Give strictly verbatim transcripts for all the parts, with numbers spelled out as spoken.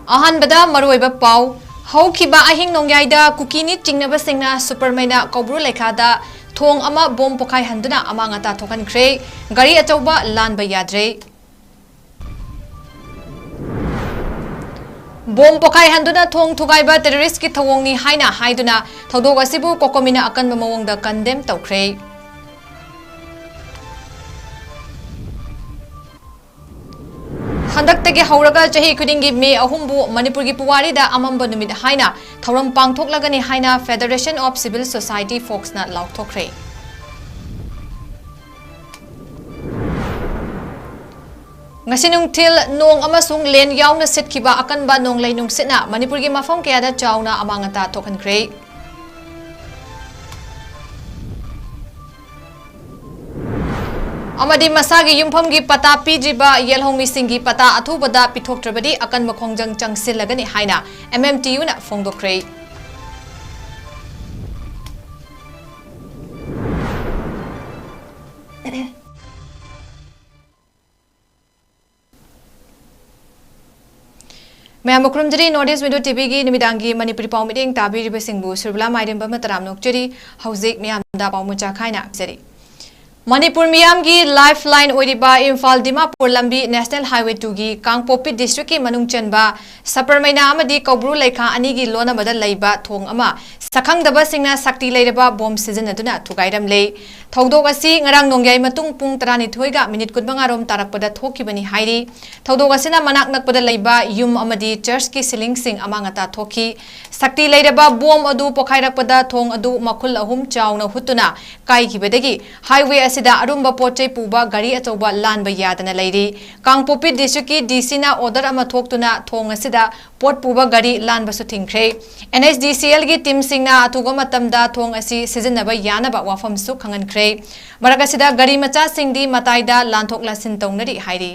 ꯑꯍꯥꯟꯕꯗ ꯃꯔꯨꯑꯣꯏꯕ ꯄꯥꯎ꯫ ꯍꯧꯈꯤꯕ ꯑꯍꯤꯡ ꯅꯣꯡꯌꯥꯏꯗ ꯀꯨꯀꯤ ꯅꯤꯠ ꯆꯤꯡꯅꯕꯁꯤꯡꯅ ꯁꯨꯄꯔꯃꯩꯅ ꯀꯧꯕ꯭ꯔꯨ ꯂꯩꯈꯥꯗ ꯊꯣꯡ ꯑꯃ ꯕꯣꯝ ꯄꯣꯈꯥꯏꯍꯟꯗꯨꯅ ꯑꯃꯥꯡ ꯑꯇꯥ ꯊꯣꯛꯍꯟꯈ꯭ꯔꯦ꯫ ꯒꯥꯔꯤ ꯑꯆꯧꯕ ꯂꯥꯟꯕ ꯌꯥꯗ꯭ꯔꯦ꯫ ꯕꯣꯝ ꯄꯣꯈꯥꯏꯍꯟꯗꯨꯅ ꯊꯣꯡ ꯊꯨꯒꯥꯏꯕ ꯇꯦꯔꯣꯔꯤꯁ꯭ꯠꯀꯤ ꯊꯧꯑꯣꯡꯅꯤ ꯍꯥꯏꯅ ꯍꯥꯏꯗꯨꯅ ꯊꯧꯗꯣꯛ ꯑꯁꯤꯕꯨ ꯀꯣꯀꯣꯃꯤꯅ ꯑꯀꯟꯕ ꯃꯑꯣꯡꯗ ꯀꯟꯗꯦꯝ ꯇꯧꯈ꯭ꯔꯦ꯫ ꯍꯟꯗꯛꯇꯒꯤ ꯍꯧꯔꯒ ꯆꯍꯤ ꯈꯨꯗꯤꯡꯒꯤ ꯃꯦ ꯑꯍꯨꯝꯕꯨ ꯃꯅꯤꯄꯨꯔꯒꯤ ꯄꯨꯋꯥꯔꯤꯗ ꯑꯃꯝꯕ ꯅꯨꯃꯤꯠ ꯍꯥꯏꯅ ꯊꯧꯔꯝ ꯄꯥꯡꯊꯣꯛꯂꯒꯅꯤ ꯍꯥꯏꯅ Federation of Civil Society, ꯐꯣꯛꯁꯅ ꯂꯥꯎꯊꯣꯛꯈ꯭ꯔꯦ꯫ ꯉꯁꯤ ꯅꯨꯡꯊꯤꯜ ꯅꯣꯡ ꯑꯃꯁꯨꯡ ꯂꯦꯟ ꯌꯥꯎꯅ ꯁꯤꯠꯈꯤꯕ ꯑꯀꯟꯕ ꯅꯣꯡꯂꯩ ꯅꯨꯡꯁꯤꯠꯅ ꯃꯅꯤꯄꯨꯔꯒꯤ ꯃꯐꯝ ꯀꯌꯥꯗ ꯆꯥꯎꯅ ꯑꯃꯥꯡ ꯑꯇꯥ ꯊꯣꯛꯍꯟꯈ꯭ꯔꯦ꯫ ꯑꯃꯗꯤ ꯃꯁꯥꯒꯤ ꯌꯨꯝꯐꯝꯒꯤ ꯄꯇꯥ ꯄꯤꯗ꯭ꯔꯤꯕ ꯌꯦꯜꯍꯧꯃꯤꯁꯤꯡꯒꯤ ꯄꯇꯥ ꯑꯊꯨꯕꯗ ꯄꯤꯊꯣꯛꯇ꯭ꯔꯕꯗꯤ ꯑꯀꯟꯕ ꯈꯣꯡꯖꯪ ꯆꯪꯁꯤꯜꯂꯒꯅꯤ ꯍꯥꯏꯅ M M T U ꯅ ꯐꯣꯡꯗꯣꯛꯈ꯭ꯔꯦ꯫ ꯃꯌꯥꯝꯕꯨ ꯈꯨꯔꯨꯝꯖꯔꯤ꯫ North East Window T V ꯒꯤ ꯅꯨꯃꯤꯗꯥꯡꯒꯤ ꯃꯅꯤꯄꯨꯔꯤ ꯄꯥꯎ ꯃꯤꯠꯌꯦꯡ ꯇꯥꯕꯤꯔꯤꯕꯁꯤꯡꯕꯨ ꯁꯨꯔꯕꯂꯥ ꯃꯥꯏꯔꯦꯝꯕꯝꯅ ꯇꯔꯥꯝꯅ ꯑꯣꯛꯆꯔꯤ꯫ ꯍꯧꯖꯤꯛ ꯃꯤꯌꯥꯝꯗ ꯄꯥꯎ ꯃꯆꯥ ꯈꯥꯏꯅ ꯄꯤꯖꯔꯤ꯫ ꯃꯅꯤꯄꯨꯔ ꯃꯤꯌꯥꯝꯒꯤ lifeline ꯑꯣꯏꯔꯤꯕ ꯏꯝꯐꯥꯜ ꯗꯤꯃꯥꯄꯨꯔ ꯂꯝꯕꯤ National Highway two ꯒꯤ ꯀꯥꯡꯄꯣꯛꯄꯤ district ꯀꯤ ꯃꯅꯨꯡ ꯆꯟꯕ ꯁꯄꯔꯃꯩꯅꯥ ꯑꯃꯗꯤ ꯀꯧꯕ꯭ꯔꯨ ꯂꯩꯈꯥ ꯑꯅꯤꯒꯤ ꯂꯣꯟꯅꯕꯗ ꯂꯩꯕ ꯊꯣꯡ ꯑꯃ ꯁꯛꯈꯪꯗꯕꯁꯤꯡꯅ ꯁꯛꯇꯤ ꯂꯩꯔꯕ ꯕꯣꯝ ꯁꯤꯖꯤꯟꯅꯗꯨꯅ ꯊꯨꯒꯥꯏꯔꯝꯂꯦ꯫ ꯊꯧꯗꯣꯛ ꯑꯁꯤ ꯉꯔꯥꯡ ꯅꯣꯡꯌꯥꯏ ꯃꯇꯨꯡ ꯄꯨꯡ ꯇꯔꯥꯅꯤꯊꯣꯏꯒ ꯃꯤꯅꯤꯠ ꯀꯨꯟꯃꯉꯥ ꯔꯣꯝ ꯇꯥꯔꯛꯄꯗ ꯊꯣꯛꯈꯤꯕꯅꯤ ꯍꯥꯏꯔꯤ꯫ ꯊꯧꯗꯣꯛ ꯑꯁꯤꯅ ꯃꯅꯥꯛ ꯅꯛꯄꯗ ꯂꯩꯕ ꯌꯨꯝ ꯑꯃꯗꯤ church ꯀꯤ ceiling ꯁꯤꯡ ꯑꯃꯥꯡ ꯑꯇꯥ ꯊꯣꯛꯈꯤ꯫ ꯁꯛꯇꯤ ꯂꯩꯔꯕ ꯕꯣꯝ ꯑꯗꯨ ꯄꯣꯈꯥꯏꯔꯛꯄꯗ ꯊꯣꯡ ꯑꯗꯨ ꯃꯈꯨꯜ ꯑꯍꯨꯝ ꯆꯥꯎꯅ ꯍꯨꯠꯇꯨꯅ ꯀꯥꯏꯈꯤꯕꯗꯒꯤ highway ꯑꯁꯤꯗ ꯑꯔꯨꯝꯕ ꯄꯣꯠ ꯆꯩ ꯄꯨꯕ ꯒꯥꯔꯤ ꯑꯆꯧꯕ ꯂꯥꯟꯕ ꯌꯥꯗꯅ ꯂꯩꯔꯤ꯫ ꯀꯥꯡꯄꯣꯛꯄꯤ district ꯀꯤ D C ꯅ order ꯑꯃ ꯊꯣꯛꯇꯨꯅ ꯊꯣꯡ ꯑꯁꯤꯗ ꯄꯣꯠ ꯄꯨꯕ ꯒꯥꯔꯤ ꯂꯥꯟꯕꯁꯨ ꯊꯤꯡꯈ꯭ꯔꯦ꯫ N H D C L ꯒꯤ team ꯁꯤꯡꯅ ꯑꯊꯨꯕ ꯃꯇꯝꯗ ꯊꯣꯡ ꯑꯁꯤ ꯁꯤꯖꯤꯟꯅꯕ ꯌꯥꯅꯕ ꯋꯥꯐꯝꯁꯨ ꯈꯪꯍꯟꯈ꯭ꯔꯦ꯫ ꯃꯔꯛ ꯑꯁꯤꯗ ꯒꯥꯔꯤ ꯃꯆꯥꯁꯤꯡꯗꯤ ꯃꯇꯥꯏꯗ ꯂꯥꯟꯊꯣꯛ ꯂꯥꯟꯁꯤꯟ ꯇꯧꯅꯔꯤ ꯍꯥꯏꯔꯤ꯫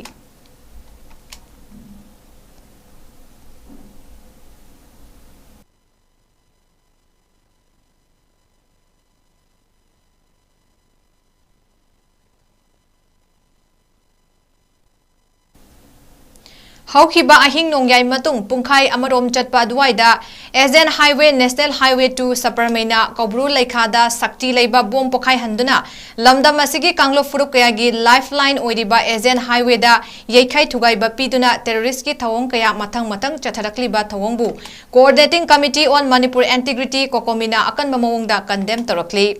ꯍꯧꯈꯤꯕ ꯑꯍꯤꯡ ꯅꯣꯡꯌꯥꯏ ꯃꯇꯨꯡ ꯄꯨꯡꯈꯥꯏ ꯑꯃꯔꯣꯝ ꯆꯠꯄ ꯑꯗꯨꯋꯥꯏꯗ Asian Highway, National Highway two ꯁꯄꯔꯃꯩꯅ ꯀꯧꯕ꯭ꯔꯨ ꯂꯩꯈꯥꯗ ꯁꯛꯇꯤ ꯂꯩꯕ ꯕꯣꯝ ꯄꯣꯈꯥꯏꯍꯟꯗꯨꯅ ꯂꯝꯗꯝ ꯑꯁꯤꯒꯤ ꯀꯥꯡꯂꯨꯞ ꯐꯨꯔꯨꯞ ꯀꯌꯥꯒꯤ lifeline ꯑꯣꯏꯔꯤꯕ Asian Highwayꯗ ꯌꯩꯈꯥꯏ ꯊꯨꯒꯥꯏꯕ ꯄꯤꯗꯨꯅ terroristꯀꯤ ꯊꯧꯑꯣꯡ ꯀꯌꯥ ꯃꯊꯪ ꯃꯊꯪ ꯆꯠꯊꯔꯛꯂꯤꯕ ꯊꯧꯑꯣꯡꯕꯨ Coordinating Committee on Manipur Integrity, COCOMIꯅ ꯑꯀꯟꯕ ꯃꯑꯣꯡꯗ condemn ꯇꯧꯔꯛꯂꯤ꯫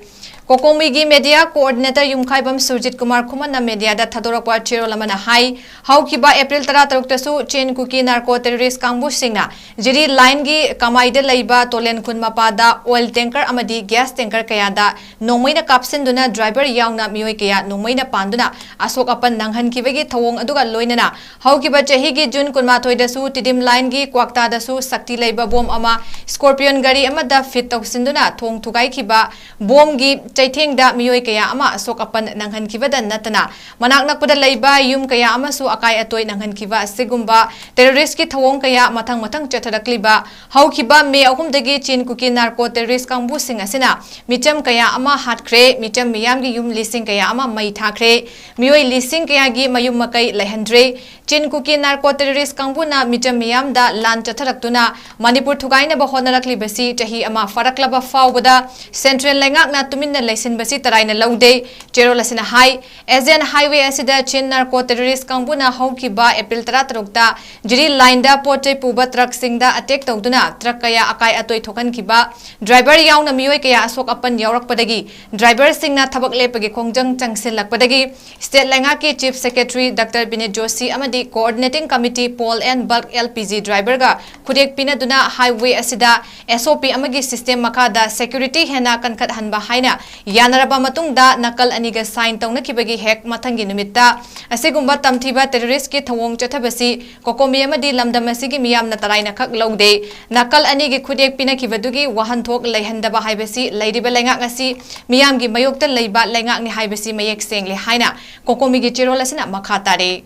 COCOMIꯒꯤ media coordinator ꯌꯨꯝꯈꯥꯏꯕꯝ ꯁꯨꯔꯖꯤꯠ ꯀꯨꯃꯥꯔ ꯈꯨꯃꯟꯅ mediaꯗ ꯊꯥꯗꯣꯔꯛꯄ ꯆꯦꯔꯣꯜ ꯑꯃꯅ ꯍꯥꯏ, ꯍꯧꯈꯤꯕ April ꯇꯔꯥꯇꯔꯨꯛꯇꯁꯨ ꯆꯤꯟ ꯀꯨꯀꯤ narco terrorist ꯀꯥꯡꯕꯨꯁꯤꯡꯅ ꯖꯤꯔꯤ lineꯒꯤ ꯀꯃꯥꯏꯗ ꯂꯩꯕ ꯇꯣꯂꯦꯟ ꯈꯨꯟ ꯃꯄꯥꯗ oil tanker ꯑꯃꯗꯤ gas tanker ꯀꯌꯥꯗ ꯅꯣꯡꯃꯩꯅ ꯀꯥꯞꯁꯤꯟꯗꯨꯅ driver ꯌꯥꯎꯅ ꯃꯤꯑꯣꯏ ꯀꯌꯥ ꯅꯣꯡꯃꯩꯅ ꯄꯥꯟꯗꯨꯅ ꯑꯁꯣꯛ ꯑꯄꯟ ꯅꯪꯍꯟꯈꯤꯕꯒꯤ ꯊꯧꯑꯣꯡ ꯑꯗꯨꯒ ꯂꯣꯏꯅꯅ ꯍꯧꯈꯤꯕ ꯆꯍꯤꯒꯤ June ꯀꯨꯟꯃꯥꯊꯣꯏꯗꯁꯨ ꯇꯤꯗꯤꯝ lineꯒꯤ ꯀ꯭ꯋꯥꯛꯇꯥꯗꯁꯨ ꯁꯛꯇꯤ ꯂꯩꯕ ꯕꯣꯝ ꯑꯃ Scorpion ꯒꯥꯔꯤ ꯑꯃꯗ feed ꯇꯧꯁꯤꯟꯗꯨꯅ ꯊꯣꯡ ꯊꯨꯒꯥꯏꯈꯤꯕ ꯕꯣꯝꯒꯤ ꯆꯩꯊꯦꯡꯗ ꯃꯤꯑꯣꯏ ꯀꯌꯥ ꯑꯃ ꯑꯁꯣꯛ ꯑꯄꯟ ꯅꯪꯍꯟꯈꯤꯕꯗ ꯅꯠꯇꯅ ꯃꯅꯥꯛ ꯅꯛꯄꯗ ꯂꯩꯕ ꯌꯨꯝ ꯀꯌꯥ ꯑꯃꯁꯨ ꯑꯀꯥꯏ ꯑꯇꯣꯏ ꯅꯪꯍꯟꯈꯤꯕ ꯑꯁꯤꯒꯨꯝꯕ terroristꯀꯤ ꯊꯧꯑꯣꯡ ꯀꯌꯥ ꯃꯊꯪ ꯃꯊꯪ ꯆꯠꯊꯔꯛꯂꯤꯕ ꯍꯧꯈꯤꯕ May ꯑꯍꯨꯝꯗꯒꯤ ꯆꯤꯟ ꯀꯨꯀꯤ narco terrorist ꯀꯥꯡꯕꯨꯁꯤꯡ ꯑꯁꯤꯅ ꯃꯤꯆꯝ ꯀꯌꯥ ꯑꯃ ꯍꯥꯠꯈ꯭ꯔꯦ, ꯃꯤꯆꯝ ꯃꯤꯌꯥꯝꯒꯤ ꯌꯨꯝ ꯂꯤꯁꯤꯡ ꯀꯌꯥ ꯑꯃ ꯃꯩ ꯊꯥꯈ꯭ꯔꯦ, ꯃꯤꯑꯣꯏ ꯂꯤꯁꯤꯡ ꯀꯌꯥꯒꯤ ꯃꯌꯨꯝ ꯃꯀꯩ ꯂꯩꯍꯟꯗ꯭ꯔꯦ꯫ ꯆꯤꯟ ꯀꯨꯀꯤ narco terrorist ꯀꯥꯡꯕꯨꯅ ꯃꯤꯆꯝ ꯃꯤꯌꯥꯝꯗ ꯂꯥꯟ ꯆꯠꯊꯔꯛꯇꯨꯅ ꯃꯅꯤꯄꯨꯔ ꯊꯨꯒꯥꯏꯅꯕ ꯍꯣꯠꯅꯔꯛꯂꯤꯕꯁꯤ ꯆꯍꯤ ꯑꯃ ꯐꯥꯔꯛꯂꯕ ꯐꯥꯎꯕꯗ central ꯂꯩꯉꯥꯛꯅ ꯇꯨꯃꯤꯟꯅ ꯂꯩꯁꯤꯟꯕꯁꯤ ꯇꯔꯥꯏꯅ ꯂꯧꯗꯦ꯫ ꯆꯦꯔꯣꯜ ꯑꯁꯤꯅ ꯍꯥꯏ, Asian Highway ꯑꯁꯤꯗ ꯆꯤꯟ narco terrorist ꯀꯥꯡꯕꯨꯅ ꯍꯧꯈꯤꯕ April ꯇꯔꯥꯇꯔꯨꯛꯇ ꯖꯤꯔꯤ lineꯗ ꯄꯣꯠ ꯆꯩ ꯄꯨꯕ truckꯁꯤꯡꯗ attack ꯇꯧꯗꯨꯅ truck ꯀꯌꯥ ꯑꯀꯥꯏ ꯑꯇꯣꯏ ꯊꯣꯛꯍꯟꯈꯤꯕ, driver ꯌꯥꯎꯅ ꯃꯤꯑꯣꯏ ꯀꯌꯥ ꯑꯁꯣꯛ ꯑꯄꯟ ꯌꯥꯎꯔꯛꯄꯗꯒꯤ driverꯁꯤꯡꯅ ꯊꯕꯛ ꯂꯦꯞꯄꯒꯤ ꯈꯣꯡꯖꯪ ꯆꯪꯁꯤꯜꯂꯛꯄꯗꯒꯤ state ꯂꯩꯉꯥꯛꯀꯤ Chief Secretary Doctor ꯕꯤꯅꯤꯠ ꯖꯣꯁꯤ ꯑꯃꯗꯤ Coordinating Committee Pawl and Bulk LPG driverꯒ ꯈꯨꯗꯦꯛ ꯄꯤꯅꯗꯨꯅ highway ꯑꯁꯤꯗ SOP ꯑꯃꯒꯤ system ꯃꯈꯥꯗ security ꯍꯦꯟꯅ ꯀꯟꯈꯠꯍꯟꯕ ꯍꯥꯏꯅ ꯌꯥꯅꯔꯕ ꯃꯇꯨꯡꯗ ꯅꯥꯀꯜ ꯑꯅꯤꯒ sign ꯇꯧꯅꯈꯤꯕꯒꯤ ꯍꯦꯛ ꯃꯊꯪꯒꯤ ꯅꯨꯃꯤꯠꯇ ꯑꯁꯤꯒꯨꯝꯕ ꯇꯝꯊꯤꯕ terroristꯀꯤ ꯊꯧꯑꯣꯡ ꯆꯠꯊꯕꯁꯤ COCOMI ꯑꯃꯗꯤ ꯂꯝꯗꯝ ꯑꯁꯤꯒꯤ ꯃꯤꯌꯥꯝꯅ ꯇꯔꯥꯏꯅꯈꯛ ꯂꯧꯗꯦ꯫ ꯅꯥꯀꯜ ꯑꯅꯤꯒꯤ ꯈꯨꯗꯦꯛ ꯄꯤꯅꯈꯤꯕꯗꯨꯒꯤ ꯋꯥꯍꯟꯊꯣꯛ ꯂꯩꯍꯟꯗꯕ ꯍꯥꯏꯕꯁꯤ ꯂꯩꯔꯤꯕ ꯂꯩꯉꯥꯛ ꯑꯁꯤ ꯃꯤꯌꯥꯝꯒꯤ ꯃꯥꯌꯣꯛꯇ ꯂꯩꯕ ꯂꯩꯉꯥꯛꯅꯤ ꯍꯥꯏꯕꯁꯤ ꯃꯌꯦꯛ ꯁꯦꯡꯂꯦ ꯍꯥꯏꯅ COCOMIꯒꯤ ꯆꯦꯔꯣꯜ ꯑꯁꯤꯅ ꯃꯈꯥ ꯇꯥꯔꯤ꯫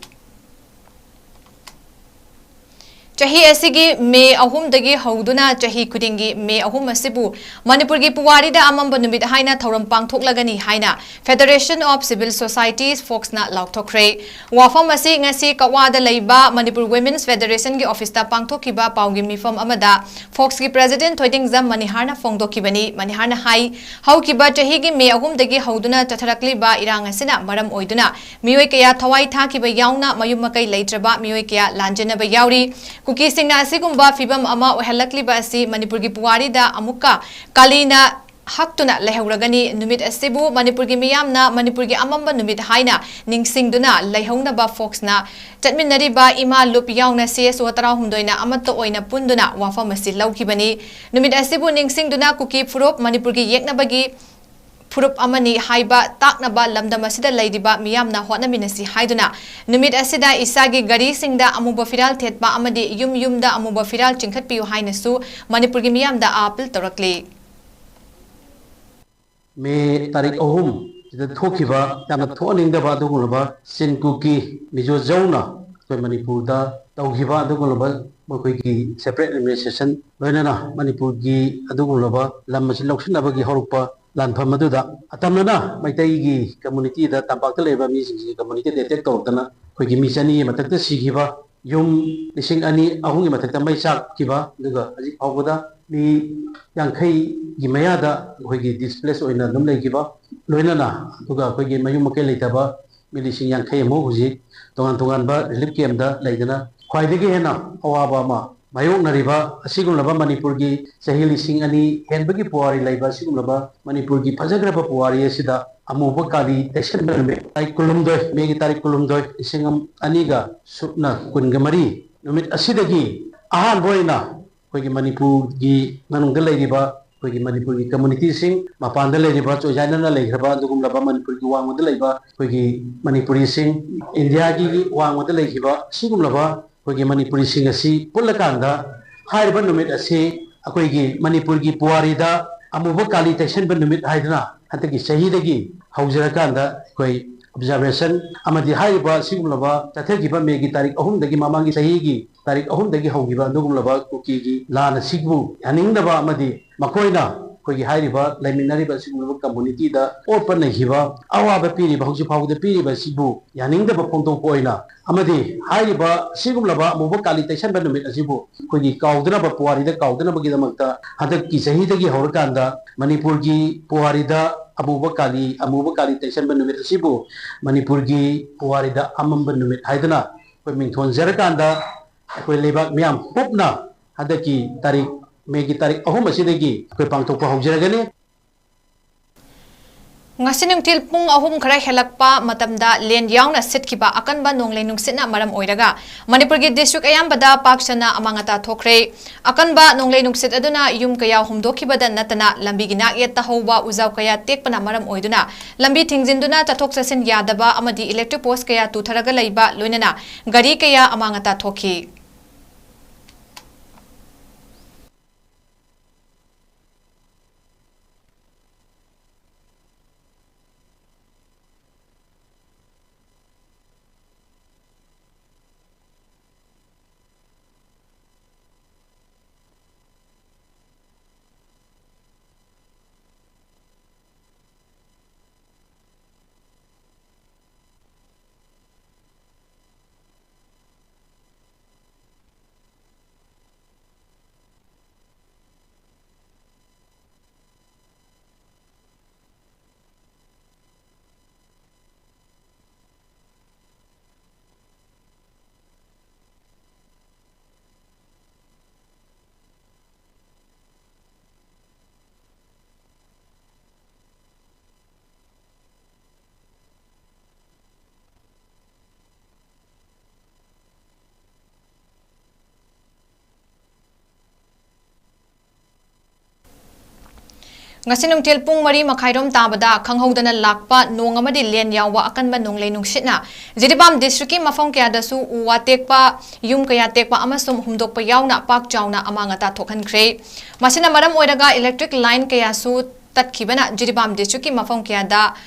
ꯆꯍꯤ ꯑꯁꯤꯒꯤ ꯃꯦ ꯑꯍꯨꯝꯗꯒꯤ ꯍꯧꯗꯨꯅ ꯆꯍꯤ ꯈꯨꯗꯤꯡꯒꯤ ꯃꯦ ꯑꯍꯨꯝ ꯑꯁꯤꯕꯨ ꯃꯅꯤꯄꯨꯔꯒꯤ ꯄꯨꯋꯥꯔꯤꯗ ꯑꯃꯝꯕ ꯅꯨꯃꯤꯠ ꯍꯥꯏꯅ ꯊꯧꯔꯝ ꯄꯥꯡꯊꯣꯛꯂꯒꯅꯤ ꯍꯥꯏꯅ Federation of Civil Societies, ꯐꯣꯛꯁꯅ ꯂꯥꯎꯊꯣꯛꯈ꯭ꯔꯦ꯫ ꯋꯥꯐꯝ ꯑꯁꯤ ꯉꯁꯤ ꯀꯛꯋꯥꯗ ꯂꯩꯕ ꯃꯅꯤꯄꯨꯔ Women's Federationꯒꯤ ꯑꯣꯐꯤꯁꯇ ꯄꯥꯡꯊꯣꯛꯈꯤꯕ ꯄꯥꯎꯒꯤ ꯃꯤꯐꯝ ꯑꯃꯗ ꯐꯣꯛꯁꯀꯤ ꯄ꯭ꯔꯦꯁꯤꯗꯦꯟꯠ ꯊꯣꯏꯗꯤꯡꯖꯝ ꯃꯅꯤꯍꯥꯔꯅ ꯐꯣꯡꯗꯣꯛꯈꯤꯕꯅꯤ꯫ ꯃꯅꯤꯍꯥꯔꯅ ꯍꯥꯏ, ꯍꯧꯈꯤꯕ ꯆꯍꯤꯒꯤ ꯃꯦ ꯑꯍꯨꯝꯗꯒꯤ ꯍꯧꯗꯨꯅ ꯆꯠꯊꯔꯛꯂꯤꯕ ꯏꯔꯥꯡ ꯑꯁꯤꯅ ꯃꯔꯝ ꯑꯣꯏꯗꯨꯅ ꯃꯤꯑꯣꯏ ꯀꯌꯥ ꯊꯋꯥꯏ ꯊꯥꯈꯤꯕ ꯌꯥꯎꯅ ꯃꯌꯨꯝ ꯃꯀꯩ ꯂꯩꯇ꯭ꯔꯕ ꯃꯤꯑꯣꯏ ꯀꯌꯥ ꯂꯥꯟꯖꯦꯟꯅꯕ ꯌꯥꯎꯔꯤ꯫ ꯀꯨꯀꯤꯁꯤꯡꯅ ꯑꯁꯤꯒꯨꯝꯕ ꯐꯤꯚꯝ ꯑꯃ ꯑꯣꯏꯍꯜꯂꯛꯂꯤꯕ ꯑꯁꯤ ꯃꯅꯤꯄꯨꯔꯒꯤ ꯄꯨꯋꯥꯔꯤꯗ ꯑꯃꯨꯛꯀ ꯀꯥꯂꯤꯅ ꯍꯛꯇꯨꯅ ꯂꯩꯍꯧꯔꯒꯅꯤ꯫ ꯅꯨꯃꯤꯠ ꯑꯁꯤꯕꯨ ꯃꯅꯤꯄꯨꯔꯒꯤ ꯃꯤꯌꯥꯝꯅ ꯃꯅꯤꯄꯨꯔꯒꯤ ꯑꯃꯝꯕ ꯅꯨꯃꯤꯠ ꯍꯥꯏꯅ ꯅꯤꯡꯁꯤꯡꯗꯨꯅ ꯂꯩꯍꯧꯅꯕ ꯐꯣꯛꯁꯅ ꯆꯠꯃꯤꯟꯅꯔꯤꯕ ꯏꯃꯥ ꯂꯨꯞ ꯌꯥꯎꯅ ꯁꯤ ꯑꯦꯁ ꯑꯣ ꯇꯔꯥꯍꯨꯝꯗꯣꯏꯅ ꯑꯃꯠꯇ ꯑꯣꯏꯅ ꯄꯨꯟꯗꯨꯅ ꯋꯥꯐꯝ ꯑꯁꯤ ꯂꯧꯈꯤꯕꯅꯤ꯫ ꯅꯨꯃꯤꯠ ꯑꯁꯤꯕꯨ ꯅꯤꯡꯁꯤꯡꯗꯨꯅ ꯀꯨꯀꯤ ꯐꯨꯔꯨꯞ ꯃꯅꯤꯄꯨꯔꯒꯤ ꯌꯦꯛꯅꯕꯒꯤ ꯐꯨꯔꯨꯞ ꯑꯃꯅꯤ ꯍꯥꯏꯕ ꯇꯥꯛꯅꯕ ꯂꯝꯗꯝ ꯑꯁꯤꯗ ꯂꯩꯔꯤꯕ ꯃꯤꯌꯥꯝꯅ ꯍꯣꯠꯅꯃꯤꯟꯅꯁꯤ ꯍꯥꯏꯗꯨꯅ ꯅꯨꯃꯤꯠ ꯑꯁꯤꯗ ꯏꯁꯥꯒꯤ ꯒꯥꯔꯤꯁꯤꯡꯗ ꯑꯃꯨꯕ ꯐꯤꯔꯥꯜ ꯊꯦꯠꯄ ꯑꯃꯗꯤ ꯌꯨꯝ ꯌꯨꯝꯗ ꯑꯃꯨꯕ ꯐꯤꯔꯥꯜ ꯆꯤꯡꯈꯠꯄꯤꯌꯨ ꯍꯥꯏꯅꯁꯨ ꯃꯅꯤꯄꯨꯔꯒꯤ ꯃꯤꯌꯥꯝꯗ ꯑꯥꯄꯤꯜ ꯇꯧꯔꯛꯂꯤ꯫ ꯃꯦ ꯇꯥꯔꯤꯛ ꯑꯍꯨꯝ ꯁꯤꯗ ꯊꯣꯛꯈꯤꯕ ꯌꯥꯝꯅ ꯊꯣꯛꯍꯟꯅꯤꯡꯗꯕ ꯑꯗꯨꯒꯨꯝꯂꯕ ꯆꯤꯟ ꯀꯨꯀꯤ ꯃꯤꯖꯣ ꯖꯧꯅ ꯑꯩꯈꯣꯏ ꯃꯅꯤꯄꯨꯔꯗ ꯇꯧꯈꯤꯕ ꯑꯗꯨꯒꯨꯝꯂꯕ ꯃꯈꯣꯏꯒꯤ separate administration ꯂꯣꯏꯅꯅ ꯃꯅꯤꯄꯨꯔꯒꯤ ꯑꯗꯨꯒꯨꯝꯂꯕ ꯂꯝ ꯑꯁꯤ ꯂꯧꯁꯤꯟꯅꯕꯒꯤ ꯍꯧꯔꯛꯄ ꯂꯥꯟꯐꯝ ꯑꯗꯨꯗ ꯑꯇꯝꯅꯅ ꯃꯩꯇꯩꯒꯤ communityꯗ, ꯇꯝꯄꯥꯛꯇ ꯂꯩꯔꯤꯕ ꯃꯤꯁꯤꯡꯁꯤꯒꯤ communityꯗ attack ꯇꯧꯔꯛꯇꯅ ꯑꯩꯈꯣꯏꯒꯤ ꯃꯤ ꯆꯅꯤꯒꯤ ꯃꯊꯛꯇ ꯁꯤꯈꯤꯕ, ꯌꯨꯝ ꯂꯤꯁꯤꯡ ꯑꯅꯤ ꯑꯍꯨꯝꯒꯤ ꯃꯊꯛꯇ ꯃꯩ ꯆꯥꯛꯈꯤꯕ, ꯑꯗꯨꯒ ꯍꯧꯖꯤꯛ ꯐꯥꯎꯕꯗ ꯃꯤ ꯌꯥꯡꯈꯩꯒꯤ ꯃꯌꯥꯗ ꯑꯩꯈꯣꯏꯒꯤ displace ꯑꯣꯏꯅ ꯑꯗꯨꯝ ꯂꯩꯈꯤꯕ, ꯂꯣꯏꯅꯅ ꯑꯗꯨꯒ ꯑꯩꯈꯣꯏꯒꯤ ꯃꯌꯨꯝ ꯃꯀꯩ ꯂꯩꯇꯕ ꯃꯤ ꯂꯤꯁꯤꯡ ꯌꯥꯡꯈꯩ ꯑꯃꯨꯛ ꯍꯧꯖꯤꯛ ꯇꯣꯉꯥꯟ ꯇꯣꯉꯥꯟꯕ relief campꯇ ꯂꯩꯗꯅ ꯈ꯭ꯋꯥꯏꯗꯒꯤ ꯍꯦꯟꯅ ꯑꯋꯥꯕ ꯑꯃ ꯃꯥꯌꯣꯛꯅꯔꯤꯕ ꯑꯁꯤꯒꯨꯝꯂꯕ ꯃꯅꯤꯄꯨꯔꯒꯤ ꯆꯍꯤ ꯂꯤꯁꯤꯡ ꯑꯅꯤ ꯍꯦꯟꯕꯒꯤ ꯄꯨꯋꯥꯔꯤ ꯂꯩꯕ ꯑꯁꯤꯒꯨꯝꯂꯕ ꯃꯅꯤꯄꯨꯔꯒꯤ ꯐꯖꯈ꯭ꯔꯕ ꯄꯨꯋꯥꯔꯤ ꯑꯁꯤꯗ ꯑꯃꯨꯕ ꯀꯥꯂꯤ ꯇꯩꯁꯟꯕ ꯅꯨꯃꯤꯠ ꯇꯥꯔꯤꯛ ꯀꯨꯟꯍꯨꯝꯗꯣꯏ, ꯃꯦꯒꯤ ꯇꯥꯔꯤꯛ ꯀꯨꯟꯍꯨꯝꯗꯣꯏ, ꯂꯤꯁꯤꯡ ꯑꯅꯤꯒ ꯁꯨꯞꯅ ꯀꯨꯟꯒ ꯃꯔꯤ ꯅꯨꯃꯤꯠ ꯑꯁꯤꯗꯒꯤ ꯑꯍꯥꯟꯕ ꯑꯣꯏꯅ ꯑꯩꯈꯣꯏꯒꯤ ꯃꯅꯤꯄꯨꯔꯒꯤ ꯃꯅꯨꯡꯗ ꯂꯩꯔꯤꯕ ꯑꯩꯈꯣꯏꯒꯤ ꯃꯅꯤꯄꯨꯔꯒꯤ communityꯁꯤꯡ, ꯃꯄꯥꯟꯗ ꯂꯩꯔꯤꯕ ꯆꯣꯏꯖꯥꯏꯅꯅ ꯂꯩꯈ꯭ꯔꯕ ꯑꯗꯨꯒꯨꯝꯂꯕ ꯃꯅꯤꯄꯨꯔꯒꯤ ꯋꯥꯡꯃꯗ ꯂꯩꯕ ꯑꯩꯈꯣꯏꯒꯤ ꯃꯅꯤꯄꯨꯔꯤꯁꯤꯡ, ꯏꯟꯗꯤꯌꯥꯒꯤ ꯋꯥꯡꯃꯗ ꯂꯩꯈꯤꯕ ꯑꯁꯤꯒꯨꯝꯂꯕ ꯑꯩꯈꯣꯏꯒꯤ ꯃꯅꯤꯄꯨꯔꯤꯁꯤꯡ ꯑꯁꯤ ꯄꯨꯜꯂꯀꯥꯟꯗ ꯍꯥꯏꯔꯤꯕ ꯅꯨꯃꯤꯠ ꯑꯁꯤ ꯑꯩꯈꯣꯏꯒꯤ ꯃꯅꯤꯄꯨꯔꯒꯤ ꯄꯨꯋꯥꯔꯤꯗ ꯑꯃꯨꯕ ꯀꯥꯂꯤ ꯇꯩꯁꯟꯕ ꯅꯨꯃꯤꯠ ꯍꯥꯏꯗꯨꯅ ꯍꯟꯗꯛꯀꯤ ꯆꯍꯤꯗꯒꯤ ꯍꯧꯖꯔꯀꯥꯟꯗ ꯑꯩꯈꯣꯏ observation ꯑꯃꯗꯤ ꯍꯥꯏꯔꯤꯕ ꯑꯁꯤꯒꯨꯝꯂꯕ ꯆꯠꯊꯈꯤꯕ ꯃꯦꯒꯤ ꯇꯥꯔꯤꯛ ꯑꯍꯨꯝꯗꯒꯤ ꯃꯃꯥꯡꯒꯤ ꯆꯍꯤꯒꯤ ꯇꯥꯔꯤꯛ ꯑꯍꯨꯝꯗꯒꯤ ꯍꯧꯈꯤꯕ ꯑꯗꯨꯒꯨꯝꯂꯕ ꯀꯨꯀꯤꯒꯤ ꯂꯥꯟ ꯑꯁꯤꯕꯨ ꯌꯥꯅꯤꯡꯗꯕ ꯑꯃꯗꯤ ꯃꯈꯣꯏꯅ ꯑꯩꯈꯣꯏꯒꯤ ꯍꯥꯏꯔꯤꯕ ꯂꯩꯃꯤꯟꯅꯔꯤꯕ ꯑꯁꯤꯒꯨꯝꯂꯕ community ꯗ ꯑꯣꯠꯄ ꯅꯩꯈꯤꯕ, ꯑꯋꯥꯕ ꯄꯤꯔꯤꯕ, ꯍꯧꯖꯤꯛ ꯐꯥꯎꯕꯗ ꯄꯤꯔꯤꯕ ꯑꯁꯤꯕꯨ ꯌꯥꯅꯤꯡꯗꯕ ꯐꯣꯡꯗꯣꯛꯄ ꯑꯣꯏꯅ ꯑꯃꯗꯤ ꯍꯥꯏꯔꯤꯕ ꯑꯁꯤꯒꯨꯝꯂꯕ ꯑꯃꯨꯕ ꯀꯥꯂꯤ ꯇꯩꯁꯟꯕ ꯅꯨꯃꯤꯠ ꯑꯁꯤꯕꯨ ꯑꯩꯈꯣꯏꯒꯤ ꯀꯥꯎꯗꯅꯕ, ꯄꯨꯋꯥꯔꯤꯗ ꯀꯥꯎꯗꯅꯕꯒꯤꯗꯃꯛꯇ ꯍꯟꯗꯛꯀꯤ ꯆꯍꯤꯗꯒꯤ ꯍꯧꯔꯀꯥꯟꯗ ꯃꯅꯤꯄꯨꯔꯒꯤ ꯄꯨꯋꯥꯔꯤꯗ ꯑꯃꯨꯕ ꯀꯥꯂꯤ, ꯑꯃꯨꯕ ꯀꯥꯂꯤ ꯇꯩꯁꯟꯕ ꯅꯨꯃꯤꯠ ꯑꯁꯤꯕꯨ ꯃꯅꯤꯄꯨꯔꯒꯤ ꯄꯨꯋꯥꯔꯤꯗ ꯑꯃꯝꯕ ꯅꯨꯃꯤꯠ ꯍꯥꯏꯗꯨꯅ ꯑꯩꯈꯣꯏ ꯃꯤꯡꯊꯣꯟꯖꯔꯀꯥꯟꯗ, ꯑꯩꯈꯣꯏ ꯂꯩꯕꯥꯛ ꯃꯤꯌꯥꯝ ꯄꯨꯝꯅ ꯍꯟꯗꯛꯀꯤ ꯇꯥꯔꯤꯛ, ꯃꯦꯒꯤ ꯇꯥꯔꯤꯛ ꯑꯍꯨꯝ ꯑꯁꯤꯗꯒꯤ ꯑꯩꯈꯣꯏ ꯄꯥꯡꯊꯣꯛꯄ ꯍꯧꯖꯔꯒꯅꯤ꯫ ꯉꯁꯤ ꯅꯨꯡꯊꯤꯜ ꯄꯨꯡ ꯑꯍꯨꯝ ꯈꯔ ꯍꯦꯜꯂꯛꯄ ꯃꯇꯝꯗ ꯂꯦꯟ ꯌꯥꯎꯅ ꯁꯤꯠꯈꯤꯕ ꯑꯀꯟꯕ ꯅꯣꯡꯂꯩ ꯅꯨꯡꯁꯤꯠꯅ ꯃꯔꯝ ꯑꯣꯏꯔꯒ ꯃꯅꯤꯄꯨꯔꯒꯤ district ꯑꯌꯥꯝꯕꯗ ꯄꯥꯛ ꯁꯟꯅ ꯑꯃꯥꯡ ꯑꯇꯥ ꯊꯣꯛꯈ꯭ꯔꯦ꯫ ꯑꯀꯟꯕ ꯅꯣꯡꯂꯩ ꯅꯨꯡꯁꯤꯠ ꯑꯗꯨꯅ ꯌꯨꯝ ꯀꯌꯥ ꯍꯨꯝꯗꯣꯛꯈꯤꯕꯗ ꯅꯠꯇꯅ ꯂꯝꯕꯤꯒꯤ ꯅꯥꯛ ꯌꯦꯠꯇ ꯍꯧꯕ ꯎꯖꯥꯎ ꯀꯌꯥ ꯇꯦꯛꯄꯅ ꯃꯔꯝ ꯑꯣꯏꯗꯨꯅ ꯂꯝꯕꯤ ꯊꯤꯡꯖꯤꯟꯗꯨꯅ ꯆꯠꯊꯣꯛ ꯆꯠꯁꯤꯟ ꯌꯥꯗꯕ ꯑꯃꯗꯤ electric post ꯀꯌꯥ ꯇꯨꯊꯔꯒ ꯂꯩꯕ, ꯂꯣꯏꯅꯅ ꯒꯥꯔꯤ ꯀꯌꯥ ꯑꯃꯥꯡ ꯑꯇꯥ ꯊꯣꯛꯈꯤ꯫ ꯉꯁꯤ ꯅꯨꯡꯊꯤꯜ ꯄꯨꯡ ꯃꯔꯤ ꯃꯈꯥꯏꯔꯣꯝ ꯇꯥꯕꯗ ꯈꯪꯍꯧꯗꯅ ꯂꯥꯛꯄ ꯅꯣꯡ ꯑꯃꯗꯤ ꯂꯦꯟ ꯌꯥꯎꯕ ꯑꯀꯟꯕ ꯅꯣꯡꯂꯩ ꯅꯨꯡꯁꯤꯠꯅ ꯖꯤꯔꯤꯕꯥꯝ district ꯀꯤ ꯃꯐꯝ ꯀꯌꯥꯗꯁꯨ ꯎ ꯋꯥ ꯇꯦꯛꯄ, ꯌꯨꯝ ꯀꯌꯥ ꯇꯦꯛꯄ ꯑꯃꯁꯨꯡ ꯍꯨꯝꯗꯣꯛꯄ ꯌꯥꯎꯅ ꯄꯥꯛ ꯆꯥꯎꯅ ꯑꯃꯥꯡ ꯑꯇꯥ ꯊꯣꯛꯍꯟꯈ꯭ꯔꯦ꯫ ꯃꯁꯤꯅ ꯃꯔꯝ ꯑꯣꯏꯔꯒ electric line ꯀꯌꯥꯁꯨ ꯇꯠꯈꯤꯕꯅ ꯖꯤꯔꯤꯕꯥꯝ ꯗꯤꯁꯇ꯭ꯔꯤꯛꯀꯤ ꯃꯐꯝ ꯀꯌꯥꯗ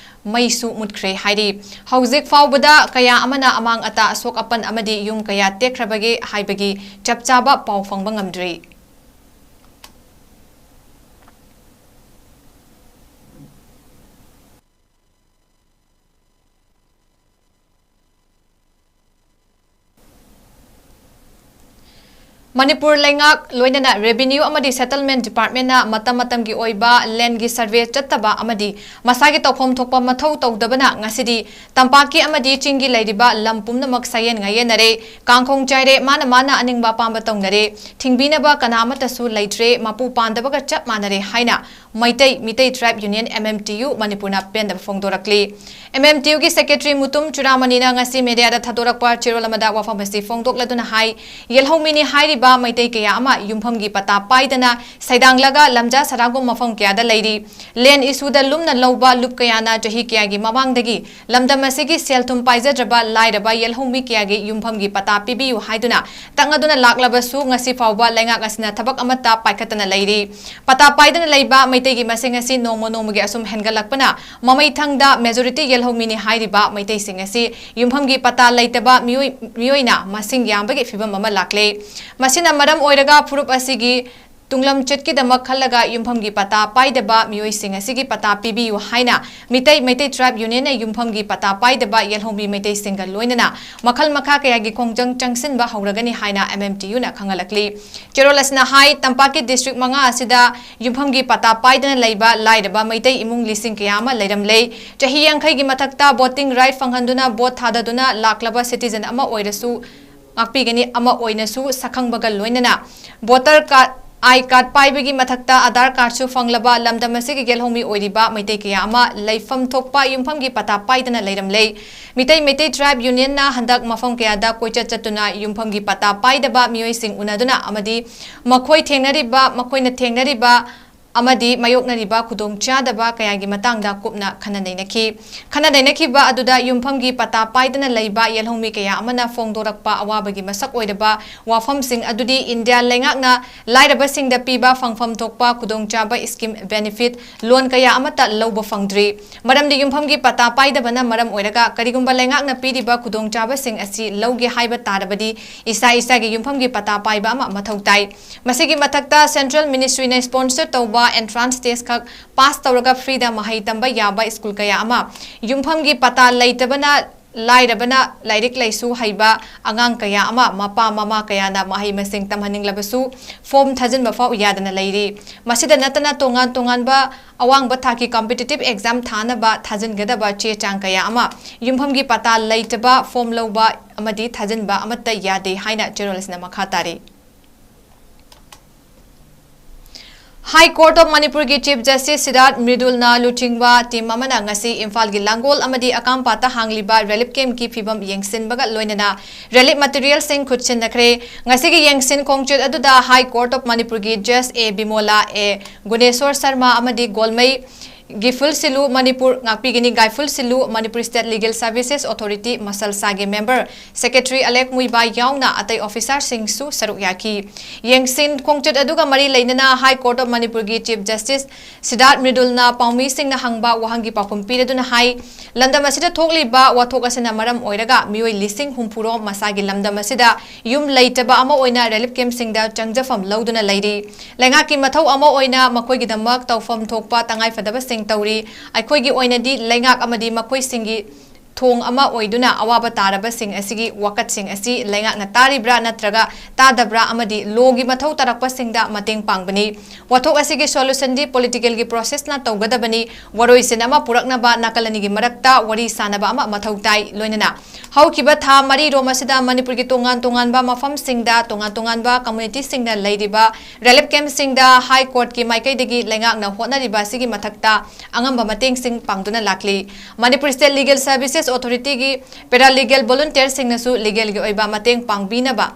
ꯃꯩꯁꯨ ꯃꯨꯠꯈ꯭ꯔꯦ ꯍꯥꯏꯔꯤ꯫ ꯍꯧꯖꯤꯛ ꯐꯥꯎꯕꯗ ꯀꯌꯥ ꯑꯃꯅ ꯑꯃꯥꯡ ꯑꯇꯥ, ꯑꯁꯣꯛ ꯑꯄꯟ ꯑꯃꯗꯤ ꯌꯨꯝ ꯀꯌꯥ ꯇꯦꯛꯈ꯭ꯔꯕꯒꯦ ꯍꯥꯏꯕꯒꯤ ꯆꯞ ꯆꯥꯕ ꯄꯥꯎ ꯐꯪꯕ ꯉꯝꯗ꯭ꯔꯤ꯫ ꯃꯅꯤꯄꯨꯔ ꯂꯩꯉꯥꯛ ꯂꯣꯏꯅꯅ Revenue ꯑꯃꯗꯤ Settlement Departmentꯅ ꯃꯇꯝ ꯃꯇꯝꯒꯤ ꯑꯣꯏꯕ ꯂꯦꯟꯒꯤ ꯁꯔꯚꯦ ꯆꯠꯇꯕ ꯑꯃꯗꯤ ꯃꯁꯥꯒꯤ ꯇꯧꯐꯝ ꯊꯣꯛꯄ ꯃꯊꯧ ꯇꯧꯗꯕꯅ ꯉꯁꯤꯗꯤ ꯇꯝꯄꯥꯛꯀꯤ ꯑꯃꯗꯤ ꯆꯤꯡꯒꯤ ꯂꯩꯔꯤꯕ ꯂꯝ ꯄꯨꯝꯅꯃꯛ ꯁꯥꯌꯦꯟ ꯉꯥꯌꯦꯟꯅꯔꯦ, ꯀꯥꯡꯈꯣꯡ ꯆꯥꯏꯔꯦ, ꯃꯥꯅ ꯃꯥꯅ ꯑꯅꯤꯡꯕ ꯑꯄꯥꯝꯕ ꯇꯧꯅꯔꯦ, ꯊꯤꯡꯕꯤꯅꯕ ꯀꯅꯥ ꯑꯃꯠꯇꯁꯨ ꯂꯩꯇ꯭ꯔꯦ, ꯃꯄꯨ ꯄꯥꯟꯗꯕꯒ ꯆꯞ ꯃꯥꯟꯅꯔꯦ ꯍꯥꯏꯅ Meitei, Meitei Tribe Union, M M T U, ꯃꯅꯤꯄꯨꯔꯅ ꯄꯦꯟꯗꯕ ꯐꯣꯡꯗꯣꯔꯛꯂꯤ꯫ M M T Uꯒꯤ Secretary Mutum ꯆꯨꯔꯥꯃꯅꯤꯅ ꯉꯁꯤ mediaꯗ ꯊꯥꯗꯣꯔꯛꯄ ꯆꯦꯔꯣꯜ ꯑꯃꯗ ꯋꯥꯐꯝ ꯑꯁꯤ ꯐꯣꯡꯗꯣꯛꯂꯗꯨꯅ ꯍꯥꯏ, ꯌꯦꯜꯍꯧꯃꯤꯅꯤ ꯍꯥꯏꯔꯤꯕ ꯃꯩꯇꯩ ꯀꯌꯥ ꯑꯃ ꯌꯨꯝꯐꯝꯒꯤ ꯄꯇꯥ ꯄꯥꯏꯗꯅ ꯁꯩꯗꯥꯡꯂꯒ ꯂꯝꯖꯥ ꯁꯔꯥꯒꯨꯝ ꯃꯐꯝ ꯀꯌꯥꯗ ꯂꯩꯔꯤ꯫ Land issueꯗ ꯂꯨꯝꯅ ꯂꯧꯕ ꯂꯨꯞ ꯀꯌꯥꯅ ꯆꯍꯤ ꯀꯌꯥꯒꯤ ꯃꯃꯥꯡꯗꯒꯤ ꯂꯝꯗꯝ ꯑꯁꯤꯒꯤ ꯁꯦꯜ ꯊꯨꯝ ꯄꯥꯏꯖꯗ꯭ꯔꯕ ꯂꯥꯏꯔꯕ ꯌꯦꯜꯍꯧꯃꯤ ꯀꯌꯥꯒꯤ ꯌꯨꯝꯐꯝꯒꯤ ꯄꯇꯥ ꯄꯤꯕꯤꯌꯨ ꯍꯥꯏꯗꯨꯅ ꯇꯛꯅꯗꯨꯅ ꯂꯥꯛꯂꯕꯁꯨ ꯉꯁꯤ ꯐꯥꯎꯕ ꯂꯩꯉꯥꯛ ꯑꯁꯤꯅ ꯊꯕꯛ ꯑꯃꯠꯇ ꯄꯥꯏꯈꯠꯇꯅ ꯂꯩꯔꯤ꯫ ꯄꯇꯥ ꯄꯥꯏꯗꯅ ꯂꯩꯕ ꯃꯩꯇꯩꯒꯤ ꯃꯁꯤꯡ ꯑꯁꯤ ꯅꯣꯡꯃ ꯅꯣꯡꯃꯒꯤ ꯑꯁꯨꯝ ꯍꯦꯟꯒꯠꯂꯛꯄꯅ ꯃꯃꯩꯊꯪꯗ majority ꯌꯦꯜꯍꯧꯃꯤꯅꯤ ꯍꯥꯏꯔꯤꯕ ꯃꯩꯇꯩꯁꯤꯡ ꯑꯁꯤ ꯌꯨꯝꯐꯝꯒꯤ ꯄꯇꯥ ꯂꯩꯇꯕ ꯃꯤꯑꯣꯏ, ꯃꯤꯑꯣꯏꯅ ꯃꯁꯤꯡ ꯌꯥꯝꯕꯒꯤ ꯐꯤꯕꯝ ꯑꯃ ꯂꯥꯛꯂꯦ꯫ ꯃꯁꯤꯅ ꯃꯔꯝ ꯑꯣꯏꯔꯒ ꯐꯨꯔꯨꯞ ꯑꯁꯤꯒꯤ ꯇꯨꯡꯂꯝꯆꯠꯀꯤꯗꯃꯛ ꯈꯜꯂꯒ ꯌꯨꯝꯐꯝꯒꯤ ꯄꯇꯥ ꯄꯥꯏꯗꯕ ꯃꯤꯑꯣꯏꯁꯤꯡ ꯑꯁꯤꯒꯤ ꯄꯇꯥ ꯄꯤꯕꯤꯌꯨ ꯍꯥꯏꯅ ꯃꯤꯇꯩ, Meitei Tribe Unionꯅ ꯌꯨꯝꯐꯝꯒꯤ ꯄꯇꯥ ꯄꯥꯏꯗꯕ ꯌꯦꯜꯍꯧꯃꯤ ꯃꯩꯇꯩꯁꯤꯡꯒ ꯂꯣꯏꯅꯅ ꯃꯈꯜ ꯃꯈꯥ ꯀꯌꯥꯒꯤ ꯈꯣꯡꯖꯪ ꯆꯪꯁꯤꯟꯕ ꯍꯧꯔꯒꯅꯤ ꯍꯥꯏꯅ M M T Uꯅ ꯈꯪꯍꯜꯂꯛꯂꯤ꯫ ꯆꯦꯔꯣꯜ ꯑꯁꯤꯅ ꯍꯥꯏ, ꯇꯝꯄꯥꯛꯀꯤ district ꯃꯉꯥ ꯑꯁꯤꯗ ꯌꯨꯝꯐꯝꯒꯤ ꯄꯇꯥ ꯄꯥꯏꯗꯅ ꯂꯩꯕ ꯂꯥꯏꯔꯕ ꯃꯩꯇꯩ ꯏꯃꯨꯡ ꯂꯤꯁꯤꯡ ꯀꯌꯥ ꯑꯃ ꯂꯩꯔꯝꯂꯦ꯫ ꯆꯍꯤ ꯌꯥꯡꯈꯩꯒꯤ ꯃꯊꯛꯇ voting right ꯐꯪꯍꯟꯗꯨꯅ vote ꯊꯥꯗꯗꯨꯅ ꯂꯥꯛꯂꯕ citizen ꯑꯃ ꯑꯣꯏꯔꯁꯨ ꯉꯥꯛꯄꯤꯒꯅꯤ, ꯑꯃ ꯑꯣꯏꯅꯁꯨ ꯁꯛꯈꯪꯕꯒ ꯂꯣꯏꯅꯅ voter card, I card ꯄꯥꯏꯕꯒꯤ ꯃꯊꯛꯇ Aadhaar cardꯁꯨ ꯐꯪꯂꯕ ꯂꯝꯗꯝ ꯑꯁꯤꯒꯤ ꯌꯦꯜꯍꯧꯃꯤ ꯑꯣꯏꯔꯤꯕ ꯃꯩꯇꯩ ꯀꯌꯥ ꯑꯃ ꯂꯩꯐꯝ ꯊꯣꯛꯄ ꯌꯨꯝꯐꯝꯒꯤ ꯄꯇꯥ ꯄꯥꯏꯗꯅ ꯂꯩꯔꯝꯂꯦ꯫ ꯃꯤꯇꯩ, Meitei Tribe Unionꯅ ꯍꯟꯗꯛ ꯃꯐꯝ ꯀꯌꯥꯗ ꯀꯣꯏꯆꯠ ꯆꯠꯇꯨꯅ ꯌꯨꯝꯐꯝꯒꯤ ꯄꯇꯥ ꯄꯥꯏꯗꯕ ꯃꯤꯑꯣꯏꯁꯤꯡ ꯎꯅꯗꯨꯅ ꯑꯃꯗꯤ ꯃꯈꯣꯏ ꯊꯦꯡꯅꯔꯤꯕ, ꯃꯈꯣꯏꯅ ꯊꯦꯡꯅꯔꯤꯕ ꯑꯃꯗꯤ ꯃꯥꯌꯣꯛꯅꯔꯤꯕ ꯈꯨꯗꯣꯡꯆꯥꯗꯕ ꯀꯌꯥꯒꯤ ꯃꯇꯥꯡꯗ ꯀꯨꯞꯅ ꯈꯟꯅ ꯅꯩꯅꯈꯤ꯫ ꯈꯟꯅ ꯅꯩꯅꯈꯤꯕ ꯑꯗꯨꯗ ꯌꯨꯝꯐꯝꯒꯤ ꯄꯇꯥ ꯄꯥꯏꯗꯅ ꯂꯩꯕ ꯌꯦꯜꯍꯧꯃꯤ ꯀꯌꯥ ꯑꯃꯅ ꯐꯣꯡꯗꯣꯔꯛꯄ ꯑꯋꯥꯕꯒꯤ ꯃꯁꯛ ꯑꯣꯏꯔꯕ ꯋꯥꯐꯝꯁꯤꯡ ꯑꯗꯨꯗꯤ ꯏꯟꯗꯤꯌꯥ ꯂꯩꯉꯥꯛꯅ ꯂꯥꯏꯔꯕꯁꯤꯡꯗ ꯄꯤꯕ ꯐꯪꯐꯝ ꯊꯣꯛꯄ ꯈꯨꯗꯣꯡꯆꯥꯕ scheme benefit, loan ꯀꯌꯥ ꯑꯃꯠꯇ ꯂꯧꯕ ꯐꯪꯗ꯭ꯔꯤ꯫ ꯃꯔꯝꯗꯤ ꯌꯨꯝꯐꯝꯒꯤ ꯄꯇꯥ ꯄꯥꯏꯗꯕꯅ ꯃꯔꯝ ꯑꯣꯏꯔꯒ ꯀꯔꯤꯒꯨꯝꯕ ꯂꯩꯉꯥꯛꯅ ꯄꯤꯔꯤꯕ ꯈꯨꯗꯣꯡꯆꯥꯕꯁꯤꯡ ꯑꯁꯤ ꯂꯧꯒꯦ ꯍꯥꯏꯕ ꯇꯥꯔꯕꯗꯤ ꯏꯁꯥ ꯏꯁꯥꯒꯤ ꯌꯨꯝꯐꯝꯒꯤ ꯄꯇꯥ ꯄꯥꯏꯕ ꯑꯃ ꯃꯊꯧ ꯇꯥꯏ꯫ ꯃꯁꯤꯒꯤ ꯃꯊꯛꯇ central ministryꯅ sponsor ꯇꯧꯕ entrance test ꯈꯛ pass ꯇꯧꯔꯒ freeꯗ ꯃꯍꯩ ꯇꯝꯕ ꯌꯥꯕ school ꯀꯌꯥ ꯑꯃ, ꯌꯨꯝꯐꯝꯒꯤ ꯄꯇꯥ ꯂꯩꯇꯕꯅ ꯂꯥꯏꯔꯕꯅ ꯂꯥꯏꯔꯤꯛ ꯂꯥꯏꯁꯨ ꯍꯩꯕ ꯑꯉꯥꯡ ꯀꯌꯥ ꯑꯃ ꯃꯄꯥ ꯃꯃꯥ ꯀꯌꯥꯅ ꯃꯍꯩ ꯃꯁꯤꯡ ꯇꯝꯍꯟꯅꯤꯡꯂꯕꯁꯨ form ꯊꯥꯖꯤꯟꯕ ꯐꯥꯎ ꯌꯥꯗꯅ ꯂꯩꯔꯤ꯫ ꯃꯁꯤꯗ ꯅꯠꯇꯅ ꯇꯣꯉꯥꯟ ꯇꯣꯉꯥꯟꯕ ꯑꯋꯥꯡꯕ ꯊꯥꯛꯀꯤ competitive exam ꯊꯥꯅꯕ ꯊꯥꯖꯤꯟꯒꯗꯕ ꯆꯦ ꯆꯥꯡ ꯀꯌꯥ ꯑꯃ ꯌꯨꯝꯐꯝꯒꯤ ꯄꯇꯥ ꯂꯩꯇꯕ form ꯂꯧꯕ ꯑꯃꯗꯤ ꯊꯥꯖꯤꯟꯕ ꯑꯃꯠꯇ ꯌꯥꯗꯦ ꯍꯥꯏꯅ ꯆꯦꯔꯣꯜ ꯑꯁꯤꯅ ꯃꯈꯥ ꯇꯥꯔꯤ꯫ High Court of ꯃꯅꯤꯄꯨꯔꯒꯤ Chief Justice ꯁꯤꯗꯥꯔꯊ ꯃ꯭ꯔꯤꯗꯨꯜꯅ ꯂꯨꯆꯤꯡꯕ team ꯑꯃꯅ ꯉꯁꯤ ꯏꯝꯐꯥꯜꯒꯤ ꯂꯥꯡꯒꯣꯜ ꯑꯃꯗꯤ ꯑꯀꯥꯝꯄꯥꯠꯇ ꯍꯥꯡꯂꯤꯕ relief campꯀꯤ ꯐꯤꯕꯝ ꯌꯦꯡꯁꯤꯟꯕꯒ ꯂꯣꯏꯅꯅ relief materialꯁꯤꯡ ꯈꯨꯠꯁꯤꯟꯅꯈ꯭ꯔꯦ꯫ ꯉꯁꯤꯒꯤ ꯌꯦꯡꯁꯤꯟ ꯈꯣꯡꯆꯠ ꯑꯗꯨꯗ High Court of ꯃꯅꯤꯄꯨꯔꯒꯤ Judge ꯑꯦ ꯕꯤꯃꯣꯂꯥ, ꯑꯦ ꯒꯨꯅꯦꯁꯣꯔ ꯁꯔꯃ ꯑꯃꯗꯤ ꯒꯣꯜꯃꯩ ꯒꯤꯐꯨꯜ ꯁꯤꯂꯨ Manipur ꯉꯥꯛꯄꯤꯒꯅꯤ, ꯒꯥꯏꯐꯨꯜ ꯁꯤꯂꯨ Manipur State Legal Services Authority ꯃꯁꯜꯁꯥꯒꯤ member, secretary ꯑꯂꯦꯛ ꯃꯨꯏꯕꯥ ꯌꯥꯎꯅ ꯑꯇꯩ officerꯁꯤꯡꯁꯨ ꯁꯔꯨꯛ ꯌꯥꯈꯤ꯫ ꯌꯦꯡꯁꯤꯟ ꯈꯣꯡꯆꯠ ꯑꯗꯨꯒ ꯃꯔꯤ ꯂꯩꯅꯅ High Court of ꯃꯅꯤꯄꯨꯔꯒꯤ Chief Justice ꯁꯤꯗꯥꯔꯊ ꯃ꯭ꯔꯤꯗꯨꯜꯅ ꯄꯥꯎꯃꯤꯁꯤꯡꯅ ꯍꯪꯕ ꯋꯥꯍꯪꯒꯤ ꯄꯥꯎꯈꯨꯝ ꯄꯤꯔꯗꯨꯅ ꯍꯥꯏ, ꯂꯝꯗꯝ ꯑꯁꯤꯗ ꯊꯣꯛꯂꯤꯕ ꯋꯥꯊꯣꯛ ꯑꯁꯤꯅ ꯃꯔꯝ ꯑꯣꯏꯔꯒ ꯃꯤꯑꯣꯏ ꯂꯤꯁꯤꯡ ꯍꯨꯝꯐꯨ ꯔꯣꯝ ꯃꯁꯥꯒꯤ ꯂꯝꯗꯝ ꯑꯁꯤꯗ ꯌꯨꯝ ꯂꯩꯇꯕ ꯑꯃ ꯑꯣꯏꯅ relief campꯁꯤꯡꯗ ꯆꯪꯖꯐꯝ ꯂꯧꯗꯨꯅ ꯂꯩꯔꯤ꯫ ꯂꯩꯉꯥꯛꯀꯤ ꯃꯊꯧ ꯑꯃ ꯑꯣꯏꯅ ꯃꯈꯣꯏꯒꯤꯗꯃꯛ ꯇꯧꯐꯝ ꯊꯣꯛꯄ ꯇꯉꯥꯏꯐꯗꯕꯁꯤꯡ ꯇꯧꯔꯤ꯫ ꯑꯩꯈꯣꯏꯒꯤ ꯑꯣꯏꯅꯗꯤ ꯂꯩꯉꯥꯛ ꯑꯃꯗꯤ ꯃꯈꯣꯏꯁꯤꯡꯒꯤ ꯊꯣꯡ ꯑꯃ ꯑꯣꯏꯗꯨꯅ ꯑꯋꯥꯕ ꯇꯥꯔꯕꯁꯤꯡ ꯑꯁꯤꯒꯤ ꯋꯥꯀꯠꯁꯤꯡ ꯑꯁꯤ ꯂꯩꯉꯥꯛꯅ ꯇꯥꯔꯤꯕ꯭ꯔꯥ ꯅꯠꯇ꯭ꯔꯒ ꯇꯥꯗꯕ꯭ꯔꯥ ꯑꯃꯗꯤ lawꯒꯤ ꯃꯊꯧ ꯇꯥꯔꯛꯄꯁꯤꯡꯗ ꯃꯇꯦꯡ ꯄꯥꯡꯕꯅꯤ꯫ ꯋꯥꯊꯣꯛ ꯑꯁꯤꯒꯤ solutionꯗꯤ politicalꯒꯤ processꯅ ꯇꯧꯒꯗꯕꯅꯤ꯫ ꯋꯥꯔꯣꯏꯁꯤꯟ ꯑꯃ ꯄꯨꯔꯛꯅꯕ ꯅꯥꯀꯜ ꯑꯅꯤꯒꯤ ꯃꯔꯛꯇ ꯋꯥꯔꯤ ꯁꯥꯅꯕ ꯑꯃ ꯃꯊꯧ ꯇꯥꯏ꯫ ꯂꯣꯏꯅꯅ ꯍꯧꯈꯤꯕ ꯊꯥ ꯃꯔꯤ ꯔꯣꯝ ꯑꯁꯤꯗ ꯃꯅꯤꯄꯨꯔꯒꯤ ꯇꯣꯉꯥꯟ ꯇꯣꯉꯥꯟꯕ ꯃꯐꯝꯁꯤꯡꯗ ꯇꯣꯉꯥꯟ ꯇꯣꯉꯥꯟꯕ communityꯁꯤꯡꯅ ꯂꯩꯔꯤꯕ relief campꯁꯤꯡꯗ High Courtꯀꯤ ꯃꯥꯏꯀꯩꯗꯒꯤ ꯂꯩꯉꯥꯛꯅ ꯍꯣꯠꯅꯔꯤꯕ ꯑꯁꯤꯒꯤ ꯃꯊꯛꯇ ꯑꯉꯝꯕ ꯃꯇꯦꯡꯁꯤꯡ ꯄꯥꯡꯗꯨꯅ ꯂꯥꯛꯂꯤ꯫ Manipur State Legal Services Authorityꯒꯤ paralegal volunteerꯁꯤꯡꯅꯁꯨ legalꯒꯤ ꯑꯣꯏꯕ ꯃꯇꯦꯡ ꯄꯥꯡꯕꯤꯅꯕ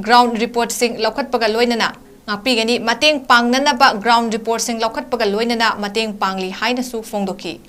ground reportꯁꯤꯡ ꯂꯧꯈꯠꯄꯒ ꯂꯣꯏꯅꯅ ꯉꯥꯛꯄꯤꯒꯅꯤ꯫ ꯃꯇꯦꯡ ꯄꯥꯡꯅꯅꯕ ground reportꯁꯤꯡ ꯂꯧꯈꯠꯄꯒ ꯂꯣꯏꯅꯅ ꯃꯇꯦꯡ ꯄꯥꯡꯂꯤ ꯍꯥꯏꯅꯁꯨ ꯐꯣꯡꯗꯣꯛꯈꯤ꯫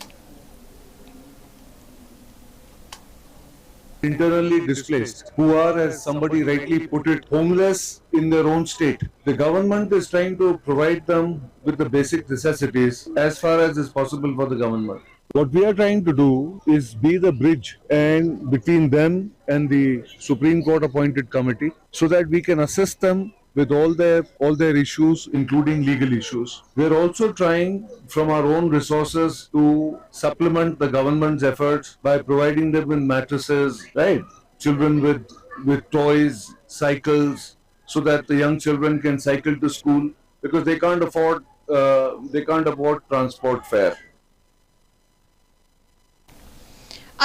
Internally displaced, who are, as somebody rightly put it, homeless in their own state. The government is trying to provide them with the basic necessities as far as is possible for the government. What we are trying to do is be the bridge and between them and the Supreme Court appointed committee, so that we can assist them with all their all their issues, including legal issues. We're also trying from our own resources to supplement the government's efforts by providing them with mattresses, right? Children with with toys, cycles, so that the young children can cycle to school, because they can't afford uh, they can't afford transport fare.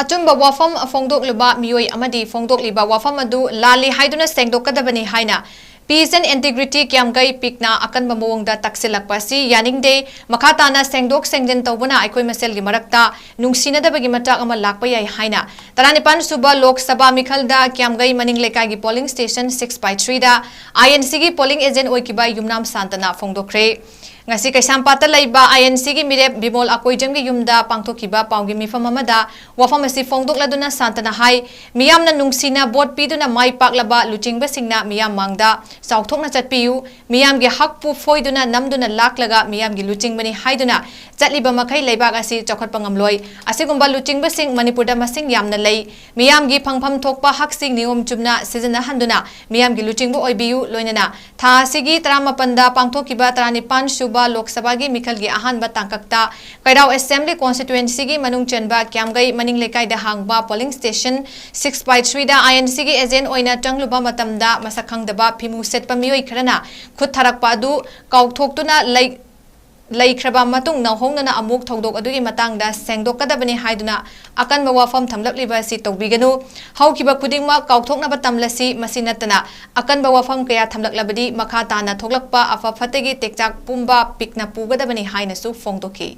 ꯑꯆꯨꯝꯕ ꯋꯥꯐꯝ ꯐꯣꯡꯗꯣꯛꯂꯨꯕ ꯃꯤꯑꯣꯏ ꯑꯃꯗꯤ ꯐꯣꯡꯗꯣꯛꯂꯤꯕ ꯋꯥꯐꯝ ꯑꯗꯨ ꯂꯥꯜꯂꯤ ꯍꯥꯏꯗꯨꯅ ꯁꯦꯡꯗꯣꯛꯀꯗꯕꯅꯤ ꯍꯥꯏꯅ Peace and Integrity ꯀ꯭ꯌꯥꯝꯒꯩ ꯄꯤꯛꯅ ꯑꯀꯟꯕ ꯃꯑꯣꯡꯗ ꯇꯛꯁꯤꯜꯂꯛꯄ ꯑꯁꯤ ꯌꯥꯅꯤꯡꯗꯦ꯫ ꯃꯈꯥ ꯇꯥꯅ ꯁꯦꯡꯗꯣꯛ ꯁꯦꯡꯖꯤꯟ ꯇꯧꯕꯅ ꯑꯩꯈꯣꯏ ꯃꯁꯦꯜꯒꯤ ꯃꯔꯛꯇ ꯅꯨꯡꯁꯤꯅꯗꯕꯒꯤ ꯃꯆꯥꯛ ꯑꯃ ꯂꯥꯛꯄ ꯌꯥꯏ ꯍꯥꯏꯅ ꯇꯔꯥꯅꯤꯄꯥꯟ ꯁꯨꯕ ꯂꯣꯛ ꯁꯚꯥ ꯃꯤꯈꯜꯗ ꯀ꯭ꯌꯥꯝꯒꯩ ꯃꯅꯤꯡ ꯂꯩꯀꯥꯏꯒꯤ polling station six by threeꯗ INCꯒꯤ polling agent ꯑꯣꯏꯈꯤꯕ ꯌꯨꯝꯅꯥꯝ ꯁꯥꯟꯇꯅ ꯐꯣꯡꯗꯣꯛꯈ꯭ꯔꯦ꯫ ꯉꯁꯤ ꯀꯩꯁꯥꯝꯄꯥꯠꯇ ꯂꯩꯕ INCꯒꯤ ꯃꯤꯔꯦꯞ ꯕꯤꯃꯣꯜ ꯑꯀꯣꯏꯖꯝꯒꯤ ꯌꯨꯝꯗ ꯄꯥꯡꯊꯣꯛꯈꯤꯕ ꯄꯥꯎꯒꯤ ꯃꯤꯐꯝ ꯑꯃꯗ ꯋꯥꯐꯝ ꯑꯁꯤ ꯐꯣꯡꯗꯣꯛꯂꯗꯨꯅ ꯁꯥꯟꯇꯅ ꯍꯥꯏ, ꯃꯤꯌꯥꯝꯅ ꯅꯨꯡꯁꯤꯅ ꯚꯣꯠ ꯄꯤꯗꯨꯅ ꯃꯥꯏ ꯄꯥꯛꯂꯕ ꯂꯨꯆꯤꯡꯕꯁꯤꯡꯅ ꯃꯤꯌꯥꯝ ꯃꯥꯡꯗ ꯆꯥꯎꯊꯣꯛꯅ ꯆꯠꯄꯤꯌꯨ, ꯃꯤꯌꯥꯝꯒꯤ ꯍꯛꯄꯨ ꯐꯣꯏꯗꯨꯅ ꯅꯝꯗꯨꯅ ꯂꯥꯛꯂꯒ ꯃꯤꯌꯥꯝꯒꯤ ꯂꯨꯆꯤꯡꯕꯅꯤ ꯍꯥꯏꯗꯨꯅ ꯆꯠꯂꯤꯕ ꯃꯈꯩ ꯂꯩꯕꯥꯛ ꯑꯁꯤ ꯆꯥꯎꯈꯠꯄ ꯉꯝꯂꯣꯏ꯫ ꯑꯁꯤꯒꯨꯝꯕ ꯂꯨꯆꯤꯡꯕꯁꯤꯡ ꯃꯅꯤꯄꯨꯔꯗ ꯃꯁꯤꯡ ꯌꯥꯝꯅ ꯂꯩ꯫ ꯃꯤꯌꯥꯝꯒꯤ ꯐꯪꯐꯝ ꯊꯣꯛꯄ ꯍꯛꯁꯤꯡ ꯅꯤꯌꯣꯝ ꯆꯨꯝꯅ ꯁꯤꯖꯤꯟꯅꯍꯟꯗꯨꯅ ꯃꯤꯌꯥꯝꯒꯤ ꯂꯨꯆꯤꯡꯕ ꯑꯣꯏꯕꯤꯌꯨ꯫ ꯂꯣꯏꯅꯅ ꯊꯥ ꯑꯁꯤꯒꯤ ꯇꯔꯥꯃꯥꯄꯟꯗ ꯄꯥꯡꯊꯣꯛꯈꯤꯕ ꯇꯔꯥꯅꯤꯄꯥꯟ ꯁꯨꯕ ꯂꯣꯛ ꯁꯚꯥꯒꯤ ꯃꯤꯈꯜꯒꯤ ꯑꯍꯥꯟꯕ ꯇꯥꯡꯀꯛꯇ ꯀꯩꯔꯥꯎ Assembly Constituencyꯒꯤ ꯃꯅꯨꯡ ꯆꯟꯕ ꯀ꯭ꯌꯥꯝꯒꯩ ꯃꯅꯤꯡ ꯂꯩꯀꯥꯏꯗ ꯍꯥꯡꯕ polling station six by threeꯗ INCꯒꯤ agent ꯑꯣꯏꯅ ꯆꯪꯂꯨꯕ ꯃꯇꯝꯗ ꯃꯁꯛ ꯈꯪꯗꯕ ꯐꯤꯃꯨ ꯁꯦꯠꯄ ꯃꯤꯑꯣꯏ ꯈꯔꯅ ꯈꯨꯠ ꯊꯥꯔꯛꯄ ꯑꯗꯨ ꯀꯥꯎꯊꯣꯛꯇꯨꯅ ꯂꯩ-, ꯂꯩꯈ꯭ꯔꯕ ꯃꯇꯨꯡ ꯅꯧꯍꯧꯅꯅ ꯑꯃꯨꯛ ꯊꯧꯗꯣꯛ ꯑꯗꯨꯒꯤ ꯃꯇꯥꯡꯗ ꯁꯦꯡꯗꯣꯛꯀꯗꯕꯅꯤ ꯍꯥꯏꯗꯨꯅ ꯑꯀꯟꯕ ꯋꯥꯐꯝ ꯊꯝꯂꯛꯂꯤꯕ ꯑꯁꯤ ꯇꯧꯕꯤꯒꯅꯨ꯫ ꯍꯧꯈꯤꯕ ꯈꯨꯗꯤꯡꯃꯛ ꯀꯥꯎꯊꯣꯛꯅꯕ ꯇꯝꯂꯁꯤ꯫ ꯃꯁꯤ ꯅꯠꯇꯅ ꯑꯀꯟꯕ ꯋꯥꯐꯝ ꯀꯌꯥ ꯊꯝꯂꯛꯂꯕꯗꯤ ꯃꯈꯥ ꯇꯥꯅ ꯊꯣꯛꯂꯛꯄ ꯑꯐ ꯐꯠꯇꯒꯤ ꯇꯦꯛꯆꯥꯛ ꯄꯨꯝꯕ ꯄꯤꯛꯅ ꯄꯨꯒꯗꯕꯅꯤ ꯍꯥꯏꯅꯁꯨ ꯐꯣꯡꯗꯣꯛꯈꯤ꯫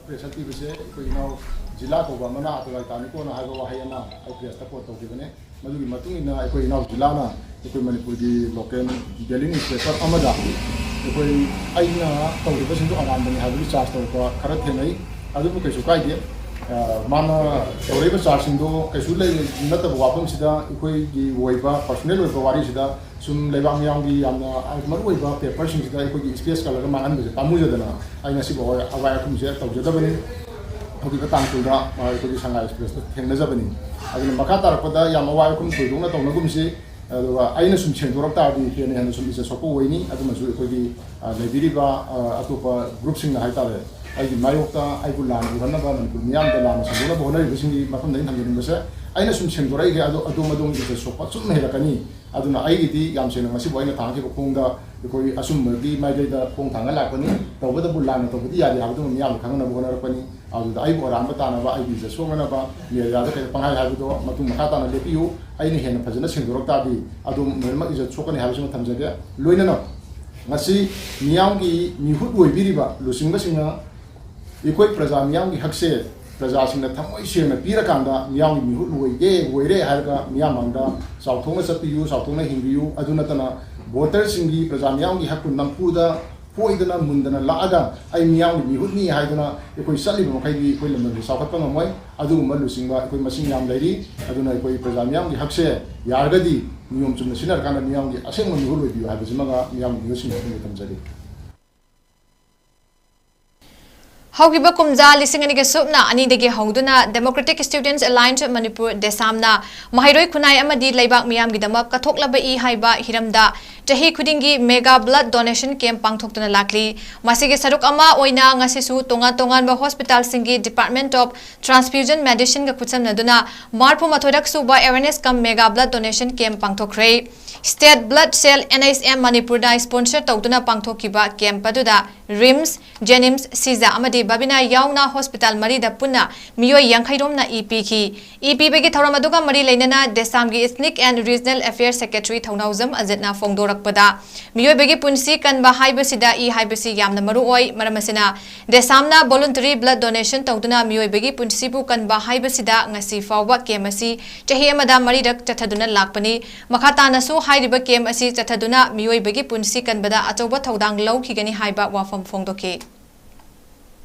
ꯄ꯭ꯔꯦꯁꯔ ꯄꯤꯕꯁꯦ ꯑꯩꯈꯣꯏ ꯏꯅꯥꯎ ꯖꯤꯂꯥ ꯀꯧꯕ ꯑꯃꯅ ꯑꯇꯣꯂꯥꯏ ꯇꯥꯅꯤꯀꯣꯅ ꯍꯥꯏꯕ ꯋꯥꯍꯩ ꯑꯃ ꯑꯩ ꯄ꯭ꯔꯦꯁꯇ ꯀꯣꯠ ꯇꯧꯈꯤꯕꯅꯦ꯫ ꯃꯗꯨꯒꯤ ꯃꯇꯨꯡ ꯏꯟꯅ ꯑꯩꯈꯣꯏ ꯏꯅꯥꯎ ꯖꯤꯂꯥꯅ ꯑꯩꯈꯣꯏ ꯃꯅꯤꯄꯨꯔꯒꯤ ꯂꯣꯀꯦꯜ ꯗꯦꯂꯤ ꯅ꯭ꯌꯨꯁꯄꯦꯄꯔ ꯑꯃꯗ ꯑꯩꯈꯣꯏ ꯑꯩꯅ ꯇꯧꯔꯤꯕꯁꯤꯡꯗꯨ ꯑꯔꯥꯟꯕꯅꯤ ꯍꯥꯏꯕꯒꯤ ꯆꯥꯔꯖ ꯇꯧꯔꯛꯄ ꯈꯔ ꯊꯦꯡꯅꯩ꯫ ꯑꯗꯨꯕꯨ ꯀꯩꯁꯨ ꯀꯥꯏꯗꯦ꯫ ꯑ, ꯃꯥꯅ ꯇꯧꯔꯛꯏꯕ ꯆꯥꯔꯖꯁꯤꯡꯗꯣ ꯀꯩꯁꯨ ꯂꯩ, ꯅꯠꯇꯕ ꯋꯥꯐꯝꯁꯤꯗ ꯑꯩꯈꯣꯏꯒꯤ ꯑꯣꯏꯕ ꯄꯔꯁꯣꯅꯦꯜ ꯑꯣꯏꯕ ꯋꯥꯔꯤꯁꯤꯗ ꯁꯨꯝ ꯂꯩꯕꯥꯛ ꯃꯤꯌꯥꯝꯒꯤ ꯌꯥꯝꯅ ꯃꯔꯨꯑꯣꯏꯕ ꯄꯦꯄꯔꯁꯤꯡꯁꯤꯗ ꯑꯩꯈꯣꯏꯒꯤ ꯁ꯭ꯄꯦꯁ ꯀꯂꯔꯒ ꯃꯥꯡꯍꯟꯕꯁꯦ ꯄꯥꯝꯃꯨꯖꯗꯅ ꯑꯩ ꯉꯁꯤꯐꯥꯎ ꯑꯋꯥꯏ ꯑꯈꯨꯝꯁꯦ ꯇꯧꯖꯗꯕꯅꯤ꯫ ꯍꯧꯈꯤꯕ ꯇꯥꯡ ꯀꯨꯟꯗ ꯑꯩꯈꯣꯏꯒꯤ ꯁꯉꯥꯏ ꯑꯦꯛꯁꯄ꯭ꯔꯦꯁꯇ ꯊꯦꯡꯅꯖꯕꯅꯤ꯫ ꯑꯗꯨꯅ ꯃꯈꯥ ꯇꯥꯔꯛꯄꯗ ꯌꯥꯝ ꯑꯋꯥꯏ ꯑꯈꯨꯝ ꯊꯣꯏꯗꯣꯛꯅ ꯇꯧꯅꯒꯨꯝꯁꯤ꯫ ꯑꯗꯨꯒ ꯑꯩꯅ ꯁꯨꯝ ꯁꯦꯡꯗꯣꯔꯛ ꯇꯥꯔꯗꯤ ꯍꯦꯟꯅ ꯍꯦꯟꯅ ꯁꯨꯝ ꯏꯖꯠ ꯁꯣꯛꯄ ꯑꯣꯏꯅꯤ꯫ ꯑꯗꯨꯃꯁꯨ ꯑꯩꯈꯣꯏꯒꯤ, ꯑ, ꯂꯩꯕꯤꯔꯤꯕ, ꯑ, ꯑꯇꯣꯞꯄ ꯒ꯭ꯔꯨꯞꯁꯤꯡꯅ ꯍꯥꯏꯇꯥꯔꯦ, ꯑꯩꯒꯤ ꯃꯥꯌꯣꯛꯇ ꯑꯩꯕꯨ ꯂꯥꯟꯅ ꯎꯍꯟꯅꯕ, ꯃꯅꯤꯄꯨꯔ ꯃꯤꯌꯥꯝꯗ ꯂꯥꯟꯅ ꯁꯟꯗꯣꯛꯅꯕ ꯍꯣꯠꯅꯔꯤꯕꯁꯤꯡꯒꯤ ꯃꯐꯝꯗ ꯑꯩꯅ ꯊꯝꯖꯅꯤꯡꯕꯁꯦ, ꯑꯩꯅ ꯁꯨꯝ ꯁꯦꯡꯗꯣꯔꯛꯏꯒꯦ, ꯑꯗꯣ ꯑꯗꯣꯝ ꯑꯗꯣꯝꯒꯤ ꯏꯖꯠ ꯁꯣꯛꯄ ꯁꯨꯝ ꯍꯦꯜꯂꯛꯀꯅꯤ꯫ ꯑꯗꯨꯅ ꯑꯩꯒꯤꯗꯤ ꯌꯥꯝ ꯁꯦꯡꯅ ꯉꯁꯤꯕꯨ ꯑꯩꯅ ꯊꯥꯡꯈꯤꯕ ꯈꯣꯡꯗ ꯑꯩꯈꯣꯏ ꯑꯆꯨꯝꯕꯒꯤ ꯃꯥꯏꯀꯩꯗ ꯈꯣꯡ ꯊꯥꯡꯉ ꯂꯥꯛꯄꯅꯤ꯫ ꯇꯧꯕꯇꯕꯨ ꯂꯥꯟꯅ ꯇꯧꯕꯗꯤ ꯌꯥꯗꯦ ꯍꯥꯏꯕꯗꯨꯃ ꯃꯤꯌꯥꯝꯅ ꯈꯪꯅꯅꯕ ꯍꯣꯠꯅꯔꯛꯄꯅꯤ꯫ ꯑꯗꯨꯗ ꯑꯩꯕꯨ ꯑꯔꯥꯟꯕ ꯇꯥꯅꯕ, ꯑꯩꯒꯤ ꯏꯖꯠ ꯁꯣꯛꯅꯅꯕ ꯃꯦꯗꯤꯌꯥꯗ ꯀꯩꯗ ꯄꯪꯍꯥꯏ ꯍꯥꯏꯕꯗꯣ ꯃꯇꯨꯡ ꯃꯈꯥ ꯇꯥꯅ ꯂꯦꯞꯄꯤꯌꯨ꯫ ꯑꯩꯅ ꯍꯦꯟꯅ ꯐꯖꯅ ꯁꯦꯡꯗꯣꯔꯛ ꯇꯥꯔꯗꯤ ꯑꯗꯨꯝ ꯂꯣꯏꯅꯃꯛ ꯏꯖꯠ ꯁꯣꯛꯀꯅꯤ ꯍꯥꯏꯕꯁꯤꯃ ꯊꯝꯖꯒꯦ꯫ ꯂꯣꯏꯅꯅ ꯉꯁꯤ ꯃꯤꯌꯥꯝꯒꯤ ꯃꯤꯍꯨꯠ ꯑꯣꯏꯕꯤꯔꯤꯕ ꯂꯨꯆꯤꯡꯕꯁꯤꯡꯅ ꯑꯩꯈꯣꯏ ꯄ꯭ꯔꯖꯥ ꯃꯤꯌꯥꯝꯒꯤ ꯍꯛꯁꯦ ꯄ꯭ꯔꯖꯥꯁꯤꯡꯅ ꯊꯃꯣꯏ ꯁꯦꯡꯅ ꯄꯤꯔꯀꯥꯟꯗ ꯃꯤꯌꯥꯝꯒꯤ ꯃꯤꯍꯨꯠ ꯑꯣꯏꯒꯦ, ꯑꯣꯏꯔꯦ ꯍꯥꯏꯔꯒ ꯃꯤꯌꯥꯝ ꯃꯥꯡꯗ ꯆꯥꯎꯊꯣꯛꯅ ꯆꯠꯄꯤꯌꯨ, ꯆꯥꯎꯊꯣꯛꯅ ꯍꯤꯡꯕꯤꯌꯨ꯫ ꯑꯗꯨ ꯅꯠꯇꯅ ꯚꯣꯇꯔꯁꯤꯡꯒꯤ, ꯄ꯭ꯔꯖꯥ ꯃꯤꯌꯥꯝꯒꯤ ꯍꯛꯄꯨ ꯅꯝꯐꯨꯗ ꯐꯣꯏꯗꯅ ꯃꯨꯟꯗꯅ ꯂꯥꯛꯑꯒ ꯑꯩ ꯃꯤꯌꯥꯝꯒꯤ ꯃꯤꯍꯨꯠꯅꯤ ꯍꯥꯏꯗꯅ ꯑꯩꯈꯣꯏ ꯆꯠꯂꯤꯕ ꯃꯈꯩꯗꯤ ꯑꯩꯈꯣꯏ ꯂꯝꯗꯝꯁꯦ ꯆꯥꯎꯈꯠꯄ ꯉꯝꯃꯣꯏ꯫ ꯑꯗꯨꯒꯨꯝꯕ ꯂꯨꯆꯤꯡꯕ ꯑꯩꯈꯣꯏ ꯃꯁꯤꯡ ꯌꯥꯝ ꯂꯩꯔꯤ꯫ ꯑꯗꯨꯅ ꯑꯩꯈꯣꯏ ꯄ꯭ꯔꯖꯥ ꯃꯤꯌꯥꯝꯒꯤ ꯍꯛꯁꯦ ꯌꯥꯔꯒꯗꯤ ꯅꯤꯌꯣꯝ ꯆꯨꯝꯅ ꯁꯤꯖꯤꯟꯅꯔꯀꯥꯟꯗ ꯃꯤꯌꯥꯝꯒꯤ ꯑꯁꯦꯡꯕ ꯃꯤꯍꯨꯠ ꯑꯣꯏꯕꯤꯌꯨ ꯍꯥꯏꯕꯁꯤꯃꯒ ꯃꯤꯌꯥꯝꯒꯤ ꯃꯤꯍꯨꯠꯁꯤꯡꯒꯤ ꯃꯐꯝꯗ ꯊꯝꯖꯒꯦ꯫ ꯍꯧꯈꯤꯕ ꯀꯨꯝꯖꯥ ꯂꯤꯁꯤꯡ ꯑꯅꯤꯒ ꯁꯨꯞꯅ ꯑꯅꯤꯗꯒꯤ ꯍꯧꯗꯨꯅ Democratic Students Alliance Manipur, ꯗꯦꯁꯥꯝꯅ ꯃꯍꯩꯔꯣꯏ ꯈꯨꯟꯅꯥꯏ ꯑꯃꯗꯤ ꯂꯩꯕꯥꯛ ꯃꯤꯌꯥꯝꯒꯤꯗꯃꯛ ꯀꯠꯊꯣꯛꯂꯕ ꯏ ꯍꯥꯏꯕ ꯍꯤꯔꯝꯗ ꯆꯍꯤ ꯈꯨꯗꯤꯡꯒꯤ mega blood donation camp ꯄꯥꯡꯊꯣꯛꯇꯨꯅ ꯂꯥꯛꯂꯤ꯫ ꯃꯁꯤꯒꯤ ꯁꯔꯨꯛ ꯑꯃ ꯑꯣꯏꯅ ꯉꯁꯤꯁꯨ ꯇꯣꯉꯥꯟ ꯇꯣꯉꯥꯟꯕ ꯍꯣꯁꯄꯤꯇꯥꯜꯁꯤꯡꯒꯤ Department of Transfusion Medicineꯒ ꯈꯨꯠꯁꯝꯅꯗꯨꯅ ꯃꯔꯤꯐꯨ ꯃꯥꯊꯣꯏꯔꯛ ꯁꯨꯕ awareness cum mega blood donation camp ꯄꯥꯡꯊꯣꯛꯈ꯭ꯔꯦ꯫ State Blood Cell, NHM, ꯃꯅꯤꯄꯨꯔꯅ sponsor ꯇꯧꯗꯨꯅ ꯄꯥꯡꯊꯣꯛꯈꯤꯕ camp ꯑꯗꯨꯗ ꯔꯤꯝꯁ, ꯖꯦꯅꯤꯝꯁ, ꯁꯤꯖꯥ ꯑꯃꯗꯤ ꯕꯕꯤꯅꯥ ꯌꯥꯎꯅ ꯍꯣꯁꯄꯤꯇꯥꯜ ꯃꯔꯤꯗ ꯄꯨꯟꯅ ꯃꯤꯑꯣꯏ ꯌꯥꯡꯈꯩ ꯔꯣꯝꯅ ꯏ ꯄꯤꯈꯤ꯫ ꯏ ꯄꯤꯕꯒꯤ ꯊꯧꯔꯝ ꯑꯗꯨꯒ ꯃꯔꯤ ꯂꯩꯅꯅ ꯗꯦꯁꯥꯝꯒꯤ Ethnic and Regional Affairs Secretary ꯊꯧꯅꯥꯎꯖꯝ ꯑꯖꯤꯠꯅ ꯐꯣꯡꯗꯣꯔꯛꯄꯗ, ꯃꯤꯑꯣꯏꯕꯒꯤ ꯄꯨꯟꯁꯤ ꯀꯟꯕ ꯍꯥꯏꯕꯁꯤꯗ ꯏ ꯍꯥꯏꯕꯁꯤ ꯌꯥꯝꯅ ꯃꯔꯨ ꯑꯣꯏ꯫ ꯃꯔꯝ ꯑꯁꯤꯅ, ꯗꯦꯁꯥꯝꯅ voluntary blood donation ꯇꯧꯗꯨꯅ ꯃꯤꯑꯣꯏꯕꯒꯤ ꯄꯨꯟꯁꯤꯕꯨ ꯀꯟꯕ ꯍꯥꯏꯕꯁꯤꯗ ꯉꯁꯤ ꯐꯥꯎꯕ ꯀꯦꯝ ꯑꯁꯤ ꯆꯍꯤ ꯑꯃꯗ ꯃꯔꯤꯔꯛ ꯆꯠꯊꯗꯨꯅ ꯂꯥꯛꯄꯅꯤ꯫ ꯃꯈꯥ ꯇꯥꯅꯁꯨ ꯍꯥꯏꯔꯤꯕ ꯀꯦꯝ ꯑꯁꯤ ꯆꯠꯊꯗꯨꯅ ꯃꯤꯑꯣꯏꯕꯒꯤ ꯄꯨꯟꯁꯤ ꯀꯟꯕꯗ ꯑꯆꯧꯕ ꯊꯧꯗꯥꯡ ꯂꯧꯈꯤꯒꯅꯤ ꯍꯥꯏꯕ ꯋꯥꯐꯝ ꯐꯣꯡꯗꯣꯛꯈꯤ꯫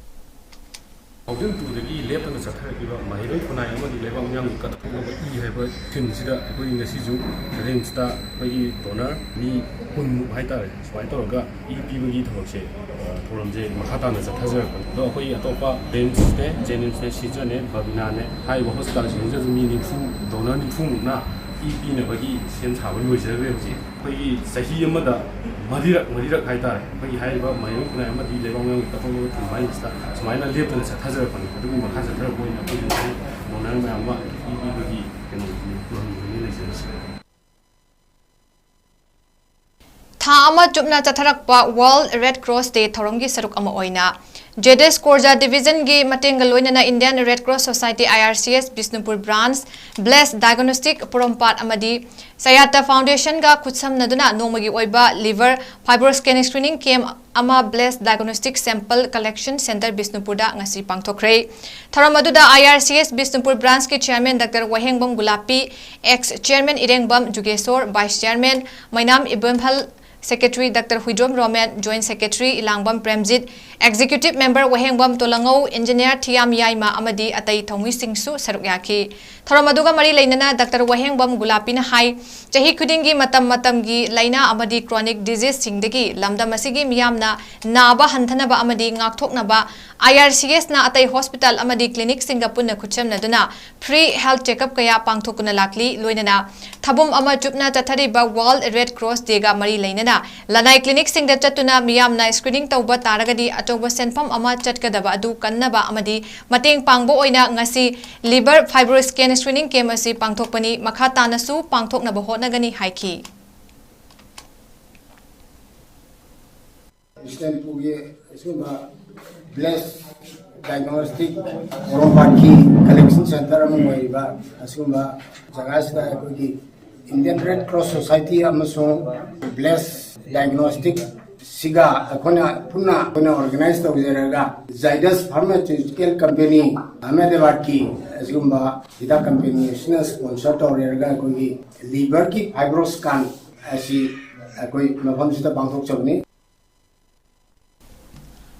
ꯊꯥꯎꯖꯟ ꯇꯨꯗꯒꯤ ꯂꯦꯞꯇꯅ ꯆꯠꯊꯔꯛꯂꯤꯕ ꯃꯍꯩꯔꯣꯏ ꯈꯨꯟꯅꯥꯏ ꯑꯃꯗꯤ ꯂꯩꯕꯥꯛ ꯃꯤꯌꯥꯝꯒꯤ ꯀꯠꯊꯣꯛꯅꯕ ꯏ ꯍꯥꯏꯕ ꯊꯤꯝꯁꯤꯗ ꯑꯩꯈꯣꯏ ꯉꯁꯤꯁꯨ ꯔꯤꯝꯁꯇ ꯑꯩꯈꯣꯏꯒꯤ ꯗꯣꯅꯔ ꯃꯤ ꯀꯨꯟꯃꯨꯛ ꯍꯥꯏꯇꯥꯔꯦ, ꯁꯨꯃꯥꯏꯅ ꯇꯧꯔꯒ ꯏ ꯄꯤꯕꯒꯤ ꯊꯕꯛꯁꯦ, ꯑ, ꯊꯧꯔꯝꯁꯦ ꯃꯈꯥ ꯇꯥꯅ ꯆꯠꯊꯖꯔꯛꯄꯅꯤ꯫ ꯑꯗꯣ ꯑꯩꯈꯣꯏ ꯑꯇꯣꯞꯄ ꯔꯤꯝꯁꯅꯦ, ꯖꯦꯅꯤꯝꯁꯅꯦ, ꯁꯤꯖꯅꯦ, ꯕꯕꯤꯅꯥꯅꯦ, ꯍꯥꯏꯔꯤꯕ ꯍꯣꯁꯄꯤꯇꯥꯜꯁꯤꯡꯁꯤꯗꯁꯨ ꯃꯤ ꯅꯤꯐꯨ, ꯗꯣꯅꯔ ꯅꯤꯐꯨꯃꯨꯛꯅ ꯏ ꯄꯤꯅꯕꯒꯤ ꯁꯦꯝ ꯁꯥꯕ ꯂꯣꯏꯖꯈ꯭ꯔꯦ ꯍꯧꯖꯤꯛ꯫ ꯑꯩꯈꯣꯏꯒꯤ ꯆꯍꯤ ꯑꯃꯗ ꯃꯔꯤꯔꯛ, ꯃꯔꯤꯔꯛ ꯍꯥꯏꯇꯥꯔꯦ, ꯑꯩꯈꯣꯏꯒꯤ ꯍꯥꯏꯔꯤꯕ ꯃꯍꯩꯔꯣꯏ ꯈꯨꯟꯅꯥꯏ ꯑꯃꯗꯤ ꯂꯩꯕꯥꯛ ꯃꯤꯌꯥꯝꯒꯤ ꯀꯠꯊꯣꯛꯅꯕ ꯊꯤꯝ ꯍꯥꯏꯔꯤꯁꯤꯗ ꯁꯨꯃꯥꯏꯅ ꯂꯦꯞꯇꯅ ꯆꯠꯊꯖꯔꯛꯄꯅꯤ꯫ ꯑꯗꯨꯒꯤ ꯃꯈꯥ ꯆꯠꯊꯔꯛꯄ ꯑꯣꯏꯅ ꯑꯩꯈꯣꯏꯒꯤ ꯉꯁꯤ ꯗꯣꯅꯔ ꯃꯌꯥꯝ ꯑꯃ ꯏ ꯄꯤꯕꯒꯤ ꯀꯩꯅꯣꯁꯤꯅꯤ, ꯊꯧꯔꯝꯁꯤꯅꯤ ꯂꯩꯖꯔꯤꯁꯦ꯫ ꯊꯥ ꯑꯃ ꯆꯨꯞꯅ ꯆꯠꯊꯔꯛꯄ World Red Cross Day ꯊꯧꯔꯝꯒꯤ ꯁꯔꯨꯛ ꯑꯃ ꯑꯣꯏꯅ, ꯖꯦꯗꯦꯁ ꯀꯣꯔꯖꯥ ꯗꯤꯕꯤꯖꯟꯒꯤ ꯃꯇꯦꯡꯒ ꯂꯣꯏꯅꯅ Indian Red Cross Society, I R C S, Bishnupur branch, bless diagnostic Porompat ꯑꯃꯗꯤ ꯁꯌꯥꯇ ꯐꯥꯎꯟꯗꯦꯁꯟꯒ ꯈꯨꯠꯁꯝꯅꯗꯨꯅ ꯅꯣꯡꯃꯒꯤ ꯑꯣꯏꯕ liver fibro scan screening camp ꯑꯃ bless diagnostic sample collection centre ꯕꯤꯁꯅꯨꯄꯨꯔꯗ ꯉꯁꯤ ꯄꯥꯡꯊꯣꯛꯈ꯭ꯔꯦ꯫ ꯊꯧꯔꯝ ꯑꯗꯨꯗ I R C S Bishnupur ꯕ꯭ꯔꯥꯟꯆꯀꯤ chairman doctor Wahengbam Gulapi, ex chairman Irengbam Jugeshor, vice chairman Meinam Ibemhal, secretary doctor Huidrom Romen, joint secretary Ilangbam Premjit, executive member Wahengbam Tolangou, engineer Thiyam Yaima ꯑꯃꯗꯤ ꯑꯇꯩ ꯊꯧꯃꯤꯁꯤꯡꯁꯨ ꯁꯔꯨꯛ ꯌꯥꯈꯤ꯫ ꯊꯧꯔꯝ ꯑꯗꯨꯒ ꯃꯔꯤ ꯂꯩꯅꯅ ꯗꯥꯛꯇꯔ ꯋꯥꯍꯦꯡꯕꯝ ꯒꯨꯂꯥꯄꯤꯅ ꯍꯥꯏ, ꯆꯍꯤ ꯈꯨꯗꯤꯡꯒꯤ ꯃꯇꯝ ꯃꯇꯝꯒꯤ ꯂꯥꯏꯅꯥ ꯑꯃꯗꯤ chronic diseaseꯁꯤꯡꯗꯒꯤ ꯂꯝꯗꯝ ꯑꯁꯤꯒꯤ ꯃꯤꯌꯥꯝꯅ ꯅꯥꯕ ꯍꯟꯊꯅꯕ ꯑꯃꯗꯤ ꯉꯥꯛꯊꯣꯛꯅꯕ I R C Sꯅ ꯑꯇꯩ ꯍꯣꯁꯄꯤꯇꯥꯜ ꯑꯃꯗꯤ ꯀ꯭ꯂꯤꯅꯤꯛꯁꯤꯡꯒ ꯄꯨꯟꯅ ꯈꯨꯠꯁꯝꯅꯗꯨꯅ free health checkup ꯀꯌꯥ ꯄꯥꯡꯊꯣꯛꯇꯨꯅ ꯂꯥꯛꯂꯤ꯫ ꯂꯣꯏꯅꯅ ꯊꯥꯕꯨꯝ ꯑꯃ ꯆꯨꯞꯅ ꯆꯠꯊꯔꯤꯕ World Red Cross Dayꯒ ꯃꯔꯤ ꯂꯩꯅꯅ ꯂꯅꯥꯏ ꯀ꯭ꯂꯤꯅꯤꯛꯁꯤꯡꯗ ꯆꯠꯇꯨꯅ ꯃꯤꯌꯥꯝꯅ screening ꯇꯧꯕ ꯇꯥꯔꯒꯗꯤ ꯑꯆꯧꯕ ꯁꯦꯟꯐꯝ ꯑꯃ ꯆꯠꯀꯗꯕ ꯑꯗꯨ ꯀꯟꯅꯕ ꯑꯃꯗꯤ ꯃꯇꯦꯡ ꯄꯥꯡꯕ ꯑꯣꯏꯅ ꯉꯁꯤ liver fibro scan screening camp ꯑꯁꯤ ꯄꯥꯡꯊꯣꯛꯄꯅꯤ꯫ ꯃꯈꯥ ꯇꯥꯅꯁꯨ ꯄꯥꯡꯊꯣꯛꯅꯕ ꯍꯣꯠꯅꯒꯅꯤ ꯍꯥꯏꯈꯤ꯫ ꯄ꯭ꯔꯦꯁꯤꯗꯦꯟꯠ ꯄꯨꯒꯤ ꯑꯁꯤꯒꯨꯝꯕ ꯕ꯭ꯂꯦꯁ ꯗꯥꯏꯒꯅꯣꯁꯇꯤꯛ ꯄꯣꯔꯣꯝꯄꯥꯠꯀꯤ ꯀꯂꯦꯛꯁꯟ ꯁꯦꯟꯇꯔ ꯑꯃ ꯑꯣꯏꯔꯤꯕ ꯑꯁꯤꯒꯨꯝꯕ ꯖꯒꯥꯁꯤꯗ ꯑꯩꯈꯣꯏꯒꯤ ꯏꯟꯗꯤꯌꯟ ꯔꯦꯗ ꯀ꯭ꯔꯣꯁ ꯁꯣꯁꯥꯏꯇꯤ ꯑꯃꯁꯨꯡ ꯕ꯭ꯂꯦꯁ ꯗꯥꯏꯒꯅꯣꯁꯇꯤꯛ ꯁꯤꯒ ꯑꯩꯈꯣꯏꯅ ꯄꯨꯟꯅ ꯑꯩꯈꯣꯏꯅ ꯑꯣꯔꯒꯅꯥꯏꯖ ꯇꯧꯖꯔꯒ ꯖꯥꯏꯗꯁ ꯐꯥꯔꯃꯥꯁꯤꯌꯨꯇꯤꯀꯦꯜ ꯀꯝꯄꯦꯅꯤ ꯑꯍꯃꯦꯗꯥꯕꯥꯗꯀꯤ ꯑꯁꯤꯒꯨꯝꯕ ꯍꯤꯗꯥꯛ ꯀꯝꯄꯦꯅꯤ ꯑꯁꯤꯅ ꯁ꯭ꯄꯣꯟꯁꯔ ꯇꯧꯔꯦꯔꯒ ꯑꯩꯈꯣꯏꯒꯤ ꯂꯤꯚꯔꯒꯤ ꯐꯥꯏꯕ꯭ꯔꯣꯁꯀꯥꯟ ꯑꯁꯤ ꯑꯩꯈꯣꯏ ꯃꯐꯝꯁꯤꯗ ꯄꯥꯡꯊꯣꯛꯆꯕꯅꯤ꯫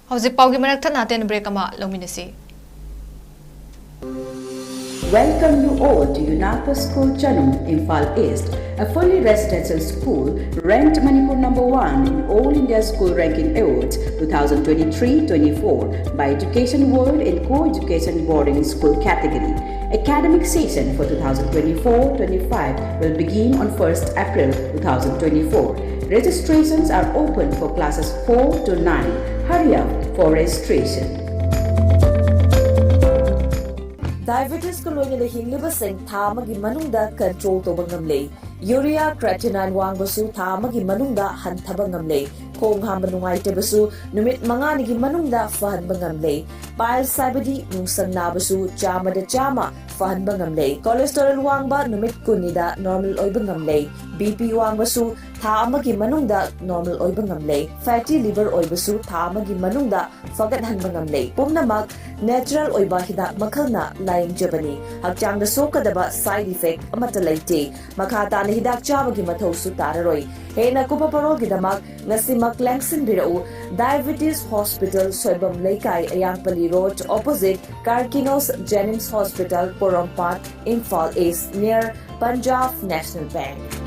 ꯍꯧꯖꯤꯛ ꯄꯥꯎꯒꯤ ꯃꯔꯛ ꯊꯠꯅ ꯇꯦꯟ ꯕ꯭ꯔꯦꯛ ꯑꯃ ꯂꯧꯃꯤꯟꯅꯁꯤ꯫ Welcome you all to UNAPA School Chanung, Imphal East, a fully residential school ranked Manipur number one in All India School Ranking Awards two thousand twenty-three twenty-four by Education World and Co-Education Boarding School category. Academic session for two thousand twenty-four twenty-five will begin on first April two thousand twenty-four. Registrations are open for classes four to nine. Hurry up for registration. ꯗꯥꯏꯕꯦꯇꯤꯁꯀ ꯂꯣꯏꯅꯅ ꯍꯤꯡꯂꯤꯕꯁꯤꯡ ꯊꯥ ꯑꯃꯒꯤ ꯃꯅꯨꯡꯗ control ꯇꯧꯕ ꯉꯝꯂꯦ꯫ Urea ꯀ꯭ꯔꯦꯇꯤꯅꯥꯏꯟ ꯋꯥꯡꯕꯁꯨ ꯊꯥ ꯑꯃꯒꯤ ꯃꯅꯨꯡꯗ ꯍꯟꯊꯕ ꯉꯝꯂꯦ꯫ ꯈꯣꯡ ꯍꯥꯝꯕ ꯅꯨꯡꯉꯥꯏꯇꯕꯁꯨ ꯅꯨꯃꯤꯠ ꯃꯉꯥꯅꯤꯒꯤ ꯃꯅꯨꯡꯗ ꯐꯍꯟꯕ ꯉꯝꯂꯦ꯫ ꯄꯥꯏꯜꯁ ꯍꯥꯏꯕꯗꯤ ꯅꯨꯡꯁꯪ ꯅꯥꯕꯁꯨ ꯆꯥꯝꯃꯗ ꯆꯥꯝꯃ ꯐꯍꯟꯕ ꯉꯝꯂꯦ꯫ ꯀꯣꯂꯦꯁꯇꯣꯔꯦꯜ ꯋꯥꯡꯕ ꯅꯨꯃꯤꯠ ꯀꯨꯟꯅꯤꯗ ꯅꯣꯔꯃꯦꯜ ꯑꯣꯏꯕ ꯉꯝꯂꯦ꯫ ꯕꯤ ꯄꯤ ꯋꯥꯡꯕꯁꯨ ꯊꯥ ꯑꯃꯒꯤ ꯃꯅꯨꯡꯗ ꯅꯣꯔꯃꯦꯜ ꯑꯣꯏꯕ ꯉꯝꯂꯦ꯫ ꯐꯦꯇꯤ ꯂꯤꯚꯔ ꯑꯣꯏꯕꯁꯨ ꯊꯥ ꯑꯃꯒꯤ ꯃꯅꯨꯡꯗ ꯐꯒꯠꯍꯟꯕ ꯉꯝꯂꯦ꯫ ꯄꯨꯝꯅꯃꯛ ꯅꯦꯆꯔꯦꯜ ꯑꯣꯏꯕ ꯍꯤꯗꯥꯛ ꯃꯈꯜꯅ ꯂꯥꯌꯦꯡꯖꯕꯅꯤ꯫ ꯍꯛꯆꯥꯡꯗ ꯁꯣꯛꯀꯗꯕ ꯁꯥꯏꯗ ꯏꯐꯦꯛ ꯑꯃꯠꯇ ꯂꯩꯇꯦ꯫ ꯃꯈꯥ ꯇꯥꯅ ꯍꯤꯗꯥꯛ ꯆꯥꯕꯒꯤ ꯃꯊꯧꯁꯨ ꯇꯥꯔꯔꯣꯏ꯫ ꯍꯦꯟꯅ ꯀꯨꯞꯄ ꯄꯔꯣꯜꯒꯤꯗꯃꯛ ꯉꯁꯤꯃꯛ ꯂꯦꯡꯁꯤꯟꯕꯤꯔꯛꯎ꯫ Diabetes hospital, Soibam Leikai, Ayangpalli road, opposite Karkinos JNIMS hospital, Porompat, Imphal east, near Punjab national bank.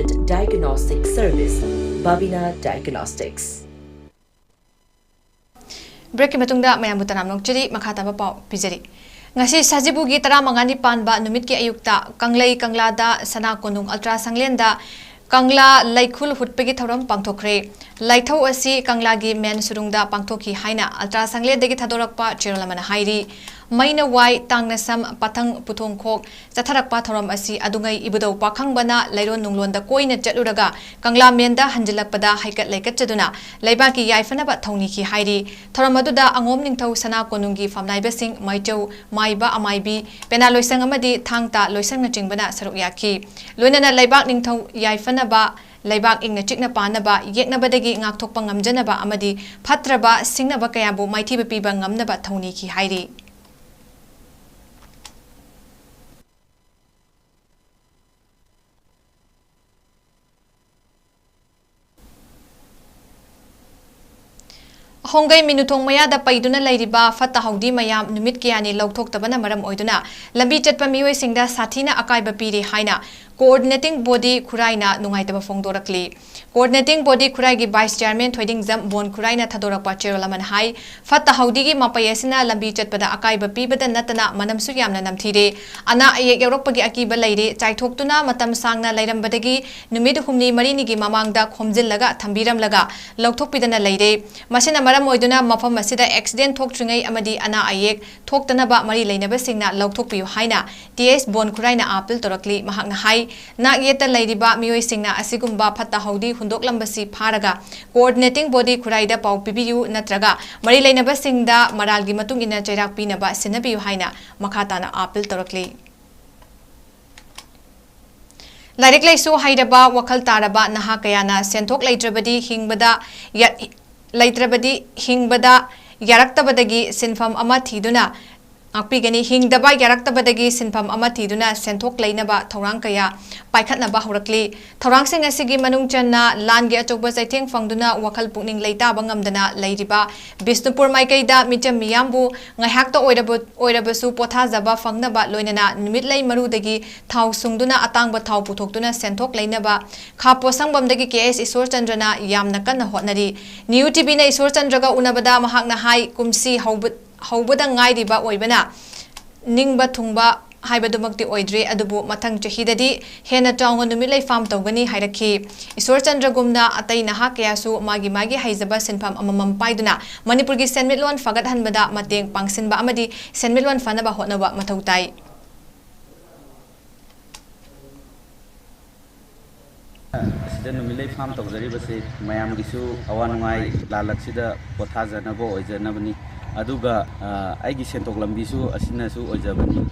Diagnostic Service, Babina Diagnostics. ꯕ꯭ꯔꯦꯛꯀꯤ ꯃꯇꯨꯡꯗ ꯃꯌꯥꯝꯕꯨ ꯇꯔꯥꯝꯅ ꯑꯣꯛꯆꯔꯤ꯫ ꯃꯈꯥ ꯇꯥꯕ ꯄꯥꯎ ꯄꯤꯖꯔꯤ꯫ ꯉꯁꯤ ꯁꯖꯤꯕꯨꯒꯤ ꯇꯔꯥꯃꯉꯥꯅꯤ ꯄꯥꯟꯕ ꯅꯨꯃꯤꯠꯀꯤ ꯑꯌꯨꯛꯇ ꯀꯪꯂꯩ ꯀꯪꯂꯥꯗ ꯁꯅꯥ ꯀꯣꯅꯨꯡ ꯑꯜꯇ꯭ꯔꯥ ꯁꯪꯂꯦꯟꯗ ꯀꯪꯂꯥ ꯂꯩꯈꯨꯜ ꯍꯨꯠꯄꯒꯤ ꯊꯧꯔꯝ ꯄꯥꯡꯊꯣꯛꯈ꯭ꯔꯦ꯫ ꯂꯥꯏꯊꯧ ꯑꯁꯤ ꯀꯪꯂꯥꯒꯤ ꯃꯦꯟ ꯁꯨꯔꯨꯡꯗ ꯄꯥꯡꯊꯣꯛꯈꯤ ꯍꯥꯏꯅ ꯑꯜꯇ꯭ꯔꯥ ꯁꯪꯂꯦꯟꯗꯒꯤ ꯊꯥꯗꯣꯔꯛꯄ ꯆꯦꯔꯣꯜ ꯑꯃꯅ ꯍꯥꯏꯔꯤ꯫ ꯃꯩꯅ ꯋꯥꯏ, ꯇꯥꯡꯅ ꯁꯝ, ꯄꯥꯊꯪ ꯄꯨꯊꯣꯡꯈꯣꯛ ꯆꯠꯊꯔꯛꯄ ꯊꯧꯔꯝ ꯑꯁꯤ ꯑꯗꯨꯉꯩ ꯏꯕꯨꯙꯧ ꯄꯥꯈꯪꯕꯅ ꯂꯩꯔꯣꯟ ꯅꯨꯡꯂꯣꯟꯗ ꯀꯣꯏꯅ ꯆꯠꯂꯨꯔꯒ ꯀꯪꯂꯥ ꯃꯦꯟꯗ ꯍꯟꯖꯤꯜꯂꯛꯄꯗ ꯍꯩꯀꯠ ꯂꯩꯀꯠꯆꯗꯨꯅ ꯂꯩꯕꯥꯛꯀꯤ ꯌꯥꯏꯐꯅꯕ ꯊꯧꯅꯤꯈꯤ ꯍꯥꯏꯔꯤ꯫ ꯊꯧꯔꯝ ꯑꯗꯨꯗ ꯑꯉꯣꯝ ꯅꯤꯡꯊꯧ ꯁꯅꯥ ꯀꯣꯅꯨꯡꯒꯤ ꯐꯝꯅꯥꯏꯕꯁꯤꯡ ꯃꯥꯏꯆꯧ, ꯃꯥꯏꯕ ꯑꯃꯥꯏꯕꯤ, ꯄꯦꯅꯥ ꯂꯣꯏꯁꯪ ꯑꯃꯗꯤ ꯊꯥꯡ ꯇꯥ ꯂꯣꯏꯁꯪꯅꯆꯤꯡꯕꯅ ꯁꯔꯨꯛ ꯌꯥꯈꯤ꯫ ꯂꯣꯏꯅꯅ ꯂꯩꯕꯥꯛ ꯅꯤꯡꯊꯧ ꯌꯥꯏꯐꯅꯕ, ꯂꯩꯕꯥꯛ ꯏꯪꯅ ꯆꯤꯛꯅ ꯄꯥꯟꯅꯕ, ꯌꯦꯛꯅꯕꯗꯒꯤ ꯉꯥꯛꯊꯣꯛꯄ ꯉꯝꯖꯅꯕ ꯑꯃꯗꯤ ꯐꯠꯇ꯭ꯔꯕ ꯁꯤꯡꯅꯕ ꯀꯌꯥꯕꯨ ꯃꯥꯏꯊꯤꯕ ꯄꯤꯕ ꯉꯝꯅꯕ ꯊꯧꯅꯤꯈꯤ ꯍꯥꯏꯔꯤ꯫ ꯑꯍꯣꯡꯒꯩ ꯃꯤꯅꯨꯊꯣꯡ ꯃꯌꯥꯗ ꯄꯩꯗꯨꯅ ꯂꯩꯔꯤꯕ ꯐꯠꯇ ꯍꯥꯎꯗꯤ ꯃꯌꯥꯝ ꯅꯨꯃꯤꯠ ꯀꯌꯥꯅꯤ ꯂꯧꯊꯣꯛꯇꯕꯅ ꯃꯔꯝ ꯑꯣꯏꯗꯨꯅ ꯂꯝꯕꯤ ꯆꯠꯄ ꯃꯤꯑꯣꯏꯁꯤꯡꯗ ꯁꯥꯊꯤꯅ ꯑꯀꯥꯏꯕ ꯄꯤꯔꯤ ꯍꯥꯏꯅ Coordinating Body ꯈꯨꯔꯥꯏꯅ ꯅꯨꯡꯉꯥꯏꯇꯕ ꯐꯣꯡꯗꯣꯔꯛꯂꯤ꯫ Coordinating Body ꯈꯨꯔꯥꯏꯒꯤ Vice Chairman ꯊꯣꯏꯗꯤꯡꯖꯝ ꯕꯣꯟ ꯈꯨꯔꯥꯏꯅ ꯊꯥꯗꯣꯔꯛꯄ ꯆꯦꯔꯣꯜ ꯑꯃꯅ ꯍꯥꯏ, ꯐꯠꯇ ꯍꯥꯎꯗꯤꯒꯤ ꯃꯄꯩ ꯑꯁꯤꯅ ꯂꯝꯕꯤ ꯆꯠꯄꯗ ꯑꯀꯥꯏꯕ ꯄꯤꯕꯗ ꯅꯠꯇꯅ ꯃꯅꯝꯁꯨ ꯌꯥꯝꯅ ꯅꯝꯊꯤꯔꯦ꯫ ꯑꯅꯥ ꯑꯌꯦꯛ ꯌꯥꯎꯔꯛꯄꯒꯤ ꯑꯀꯤꯕ ꯂꯩꯔꯦ꯫ ꯆꯥꯏꯊꯣꯛꯇꯨꯅ ꯃꯇꯝ ꯁꯥꯡꯅ ꯂꯩꯔꯝꯕꯗꯒꯤ ꯅꯨꯃꯤꯠ ꯍꯨꯝꯅꯤ ꯃꯔꯤꯅꯤꯒꯤ ꯃꯃꯥꯡꯗ ꯈꯣꯝꯖꯤꯜꯂꯒ ꯊꯝꯕꯤꯔꯝꯂꯒ ꯂꯧꯊꯣꯛꯄꯤꯗꯅ ꯂꯩꯔꯦ꯫ ꯃꯁꯤꯅ ꯃꯔꯝ ꯑꯣꯏꯗꯨꯅ ꯃꯐꯝ ꯑꯁꯤꯗ accident ꯊꯣꯛꯇ꯭ꯔꯤꯉꯩ ꯑꯃꯗꯤ ꯑꯅꯥ ꯑꯌꯦꯛ ꯊꯣꯛꯇꯅꯕ ꯃꯔꯤ ꯂꯩꯅꯕꯁꯤꯡꯅ ꯂꯧꯊꯣꯛꯄꯤꯌꯨ ꯍꯥꯏꯅ ꯇꯤ ꯑꯦꯁ ꯕꯣꯟ ꯈꯨꯔꯥꯏꯅ ꯑꯥꯄꯤꯜ ꯇꯧꯔꯛꯂꯤ꯫ ꯃꯍꯥꯛꯅ ꯍꯥꯏ, ꯅꯥꯛ ꯌꯦꯠꯇ ꯂꯩꯔꯤꯕ ꯃꯤꯑꯣꯏꯁꯤꯡꯅ ꯑꯁꯤꯒꯨꯝꯕ ꯐꯠꯇ ꯍꯥꯎꯗꯤ ꯍꯨꯟꯗꯣꯛꯂꯝꯕꯁꯤ ꯐꯥꯔꯒ Coordinating Body ꯈꯨꯔꯥꯏꯗ ꯄꯥꯎ ꯄꯤꯕꯤꯌꯨ ꯅꯠꯇ꯭ꯔꯒ ꯃꯔꯤ ꯂꯩꯅꯕꯁꯤꯡꯗ ꯃꯔꯥꯜꯒꯤ ꯃꯇꯨꯡ ꯏꯟꯅ ꯆꯩꯔꯥꯛ ꯄꯤꯅꯕ ꯁꯤꯟꯅꯕꯤꯌꯨ ꯍꯥꯏꯅ ꯃꯈꯥ ꯇꯥꯅ ꯑꯥꯄꯤꯜ ꯇꯧꯔꯛꯂꯤ꯫ ꯂꯥꯏꯔꯤꯛ ꯂꯥꯏꯁꯨ ꯍꯩꯔꯕ, ꯋꯥꯈꯜ ꯇꯥꯔꯕ ꯅꯍꯥ ꯀꯌꯥꯅ ꯁꯦꯟꯊꯣꯛ ꯂꯩꯇ꯭ꯔꯕꯗꯤ ꯍꯤꯡꯕꯗ ꯌꯥ-, ꯂꯩꯇ꯭ꯔꯕꯗꯤ ꯍꯤꯡꯕꯗ ꯌꯥꯔꯛꯇꯕꯗꯒꯤ ꯁꯤꯟꯐꯝ ꯑꯃ ꯊꯤꯗꯨꯅ ꯉꯥꯛꯄꯤꯒꯅꯤ꯫ ꯍꯤꯡꯗꯕ ꯌꯥꯔꯛꯇꯕꯗꯒꯤ ꯁꯤꯟꯐꯝ ꯑꯃ ꯊꯤꯗꯨꯅ ꯁꯦꯟꯊꯣꯛ ꯂꯩꯅꯕ ꯊꯧꯔꯥꯡ ꯀꯌꯥ ꯄꯥꯏꯈꯠꯅꯕ ꯍꯧꯔꯛꯂꯤ꯫ ꯊꯧꯔꯥꯡꯁꯤꯡ ꯑꯁꯤꯒꯤ ꯃꯅꯨꯡ ꯆꯟꯅ ꯂꯥꯟꯒꯤ ꯑꯆꯧꯕ ꯆꯩꯊꯦꯡ ꯐꯪꯗꯨꯅ ꯋꯥꯈꯜ ꯄꯨꯛꯅꯤꯡ ꯂꯩꯇꯥꯕ ꯉꯝꯗꯅ ꯂꯩꯔꯤꯕ ꯕꯤꯁꯅꯨꯄꯨꯔ ꯃꯥꯏꯀꯩꯗ ꯃꯤꯆꯝ ꯃꯤꯌꯥꯝꯕꯨ ꯉꯥꯏꯍꯥꯛꯇ ꯑꯣꯏꯔꯕ-, ꯑꯣꯏꯔꯕꯁꯨ ꯄꯣꯊꯥꯖꯕ ꯐꯪꯅꯕ, ꯂꯣꯏꯅꯅ ꯅꯨꯃꯤꯠꯂꯩ ꯃꯔꯨꯗꯒꯤ ꯊꯥꯎ ꯁꯨꯡꯗꯨꯅ ꯑꯇꯥꯡꯕ ꯊꯥꯎ ꯄꯨꯊꯣꯛꯇꯨꯅ ꯁꯦꯟꯊꯣꯛ ꯂꯩꯅꯕ ꯈꯥ ꯄꯣꯠꯁꯪꯕꯝꯗꯒꯤ ꯀꯦ ꯑꯦꯁ ꯏꯁꯣꯔꯆꯟꯗ꯭ꯔꯅ ꯌꯥꯝꯅ ꯀꯟꯅ ꯍꯣꯠꯅꯔꯤ꯫ ꯅ꯭ꯌꯨ ꯇꯤ ꯚꯤꯅ ꯏꯁꯣꯔꯆꯟꯗ꯭ꯔꯒ ꯎꯅꯕꯗ ꯃꯍꯥꯛꯅ ꯍꯥꯏ, ꯀꯨꯝꯁꯤ ꯍꯧꯕ-, ꯍꯧꯕꯗ ꯉꯥꯏꯔꯤꯕ ꯑꯣꯏꯕꯅ ꯅꯤꯡꯕ ꯊꯨꯡꯕ ꯍꯥꯏꯕꯗꯨꯃꯛꯇꯤ ꯑꯣꯏꯗ꯭ꯔꯤ, ꯑꯗꯨꯕꯨ ꯃꯊꯪ ꯆꯍꯤꯗꯗꯤ ꯍꯦꯟꯅ ꯆꯥꯎꯅ ꯅꯨꯃꯤꯠꯂꯩ ꯐꯥꯔꯝ ꯇꯧꯒꯅꯤ ꯍꯥꯏꯔꯛꯈꯤ꯫ ꯏꯁꯣꯔꯆꯟꯗ꯭ꯔꯒꯨꯝꯅ ꯑꯇꯩ ꯅꯍꯥ ꯀꯌꯥꯁꯨ ꯃꯥꯒꯤ ꯃꯥꯒꯤ ꯍꯩꯖꯕ ꯁꯤꯟꯐꯝ ꯑꯃꯃꯝ ꯄꯥꯏꯗꯨꯅ ꯃꯅꯤꯄꯨꯔꯒꯤ ꯁꯦꯟꯃꯤꯠꯂꯣꯟ ꯐꯒꯠꯍꯟꯕꯗ ꯃꯇꯦꯡ ꯄꯥꯡꯁꯤꯟꯕ ꯑꯃꯗꯤ ꯁꯦꯟꯃꯤꯠꯂꯣꯟ ꯐꯅꯕ ꯍꯣꯠꯅꯕ ꯃꯊꯧ ꯇꯥꯏ꯫ ꯑꯁꯤꯗ ꯅꯨꯃꯤꯠꯂꯩ ꯐꯥꯔꯝ ꯇꯧꯖꯔꯤꯕꯁꯤ ꯃꯌꯥꯝꯒꯤꯁꯨ ꯑꯋꯥ ꯅꯨꯡꯉꯥꯏ ꯂꯥꯜꯂꯛꯁꯤꯗ ꯄꯣꯊꯥꯖꯅꯕ ꯑꯣꯏꯖꯅꯕꯅꯤ꯫ ꯑꯗꯨꯒ, ꯑ, ꯑꯩꯒꯤ ꯁꯦꯟꯊꯣꯛ ꯂꯝꯕꯤꯁꯨ ꯑꯁꯤꯅꯁꯨ ꯑꯣꯏꯖꯕꯅꯤ꯫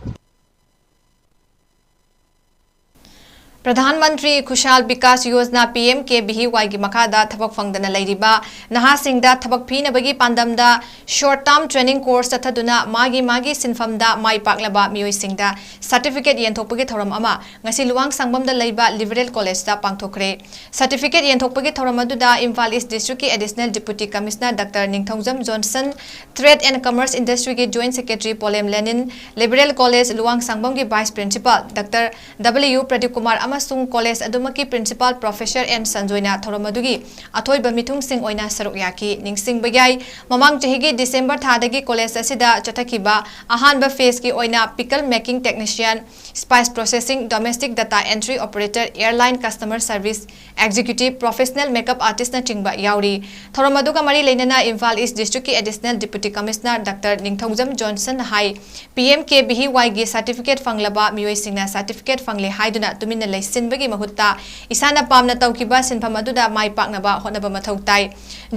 ꯄ꯭ꯔꯙꯥꯟ ꯃꯟꯇ꯭ꯔꯤ ꯈꯨꯁꯥꯜ ꯕꯤꯀꯥꯁ ꯌꯣꯖꯅꯥ, ꯄꯤ ꯑꯦꯝ ꯀꯦ ꯚꯤ ꯋꯥꯏꯒꯤ ꯃꯈꯥꯗ ꯊꯕꯛ ꯐꯪꯗꯅ ꯂꯩꯔꯤꯕ ꯅꯍꯥꯁꯤꯡꯗ ꯊꯕꯛ ꯄꯤꯅꯕꯒꯤ ꯄꯥꯟꯗꯝꯗ short term training course ꯆꯠꯊꯗꯨꯅ ꯃꯥꯒꯤ ꯃꯥꯒꯤ ꯁꯤꯟꯐꯝꯗ ꯃꯥꯏ ꯄꯥꯛꯂꯕ ꯃꯤꯑꯣꯏꯁꯤꯡꯗ certificate ꯌꯦꯟꯊꯣꯛꯄꯒꯤ ꯊꯧꯔꯝ ꯑꯃ ꯉꯁꯤ ꯂꯨꯋꯥꯡꯁꯥꯡꯕꯝꯗ ꯂꯩꯕ Liberal College ꯇ ꯄꯥꯡꯊꯣꯛꯈ꯭ꯔꯦ꯫ Certificate ꯌꯦꯟꯊꯣꯛꯄꯒꯤ ꯊꯧꯔꯝ ꯑꯗꯨꯗ ꯏꯝꯐꯥꯜ East District ꯀꯤ Additional Deputy Commissioner doctor Ningthoujam Johnson, Trade and Commerce Industry ꯒꯤ Joint Secretary Polem Lenin, Liberal College ꯂꯨꯋꯥꯡꯁꯥꯡꯕꯝꯒꯤ Vice Principal doctor W Pradeep Kumar ꯑꯃꯁꯨꯡ college ꯑꯗꯨꯃꯛꯀꯤ Principal Professor ꯑꯦꯟ ꯁꯟꯖꯣꯏꯅ ꯊꯧꯔꯝ ꯑꯗꯨꯒꯤ ꯑꯊꯣꯏꯕ ꯃꯤꯊꯨꯡꯁꯤꯡ ꯑꯣꯏꯅ ꯁꯔꯨꯛ ꯌꯥꯈꯤ꯫ ꯅꯤꯡꯁꯤꯡꯕ ꯌꯥꯏ, ꯃꯃꯥꯡ ꯆꯍꯤꯒꯤ December ꯊꯥꯗꯒꯤ college ꯑꯁꯤꯗ ꯆꯠꯊꯈꯤꯕ ꯑꯍꯥꯟꯕ phase ꯀꯤ ꯑꯣꯏꯅ pickle making technician, spice processing, domestic data entry operator, airline customer service executive, professional makeup artist ꯅꯆꯤꯡꯕ ꯌꯥꯎꯔꯤ꯫ ꯊꯧꯔꯝ ꯑꯗꯨꯒ ꯃꯔꯤ ꯂꯩꯅꯅ ꯏꯝꯐꯥꯜ East District ꯀꯤ Additional Deputy Commissioner ꯗꯥꯛꯇꯔ ꯅꯤꯡꯊꯧꯖꯝ ꯖꯣꯟꯁꯟꯅ ꯍꯥꯏ, ꯄꯤ ꯑꯦꯝ ꯀꯦ ꯚꯤ ꯋꯥꯏꯒꯤ certificate ꯐꯪꯂꯕ ꯃꯤꯑꯣꯏꯁꯤꯡꯅ certificate ꯐꯪꯂꯦ ꯍꯥꯏꯗꯨꯅ ꯇꯨꯃꯤꯟꯅ ꯂꯩꯁꯤꯟꯕꯒꯤ ꯃꯍꯨꯠꯇ ꯏꯁꯥꯅ ꯄꯥꯝꯅ ꯇꯧꯈꯤꯕ ꯁꯤꯟꯐꯝ ꯑꯗꯨꯗ ꯃꯥꯏ ꯄꯥꯛꯅꯕ ꯍꯣꯠꯅꯕ ꯃꯊꯧ ꯇꯥꯏ꯫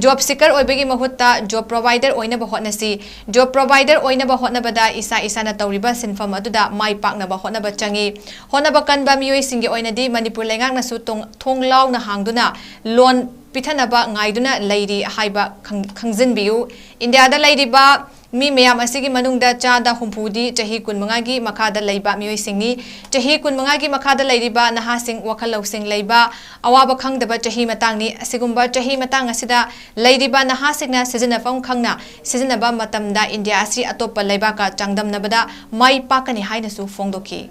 Job seeker ꯑꯣꯏꯕꯒꯤ ꯃꯍꯨꯠꯇ job provider ꯑꯣꯏꯅꯕ ꯍꯣꯠꯅꯁꯤ꯫ Job provider ꯑꯣꯏꯅꯕ ꯍꯣꯠꯅꯕꯗ ꯏꯁꯥ ꯏꯁꯥꯅ ꯇꯧꯔꯤꯕ ꯁꯤꯟꯐꯝ ꯑꯗꯨꯗ ꯃꯥꯏ ꯄꯥꯛꯅꯕ ꯍꯣꯠꯅꯕ ꯆꯪꯏ꯫ ꯍꯣꯠꯅꯕ ꯀꯟꯕ ꯃꯤꯑꯣꯏꯁꯤꯡꯒꯤ ꯑꯣꯏꯅꯗꯤ ꯃꯅꯤꯄꯨꯔ ꯂꯩꯉꯥꯛꯅꯁꯨ ꯇꯣꯡ-, ꯊꯣꯡ ꯂꯥꯎꯅ ꯍꯥꯡꯗꯨꯅ loan ꯄꯤꯊꯅꯕ ꯉꯥꯏꯗꯨꯅ ꯂꯩꯔꯤ ꯍꯥꯏꯕ ꯈꯪ-, ꯈꯪꯖꯤꯟꯕꯤꯌꯨ꯫ ꯏꯟꯗꯤꯌꯥꯗ ꯂꯩꯔꯤꯕ ꯃꯤ ꯃꯌꯥꯝ ꯑꯁꯤꯒꯤ ꯃꯅꯨꯡꯗ ꯆꯥꯗ ꯍꯨꯝꯐꯨꯗꯤ ꯆꯍꯤ ꯀꯨꯟꯃꯉꯥꯒꯤ ꯃꯈꯥꯗ ꯂꯩꯕ ꯃꯤꯑꯣꯏꯁꯤꯡꯅꯤ꯫ ꯆꯍꯤ ꯀꯨꯟꯃꯉꯥꯒꯤ ꯃꯈꯥꯗ ꯂꯩꯔꯤꯕ ꯅꯍꯥꯁꯤꯡ ꯋꯥꯈꯜ ꯂꯧꯁꯤꯡ ꯂꯩꯕ, ꯑꯋꯥꯕ ꯈꯪꯗꯕ ꯆꯍꯤ ꯃꯇꯥꯡꯅꯤ꯫ ꯑꯁꯤꯒꯨꯝꯕ ꯆꯍꯤ ꯃꯇꯥꯡ ꯑꯁꯤꯗ ꯂꯩꯔꯤꯕ ꯅꯍꯥꯁꯤꯡꯅ ꯁꯤꯖꯤꯟꯅꯐꯝ ꯈꯪꯅ ꯁꯤꯖꯤꯟꯅꯕ ꯃꯇꯝꯗ ꯏꯟꯗꯤꯌꯥ ꯑꯁꯤ ꯑꯇꯣꯞꯄ ꯂꯩꯕꯥꯛꯀ ꯆꯥꯡꯗꯝꯅꯕꯗ ꯃꯥꯏ ꯄꯥꯛꯀꯅꯤ ꯍꯥꯏꯅꯁꯨ ꯐꯣꯡꯗꯣꯛꯈꯤ꯫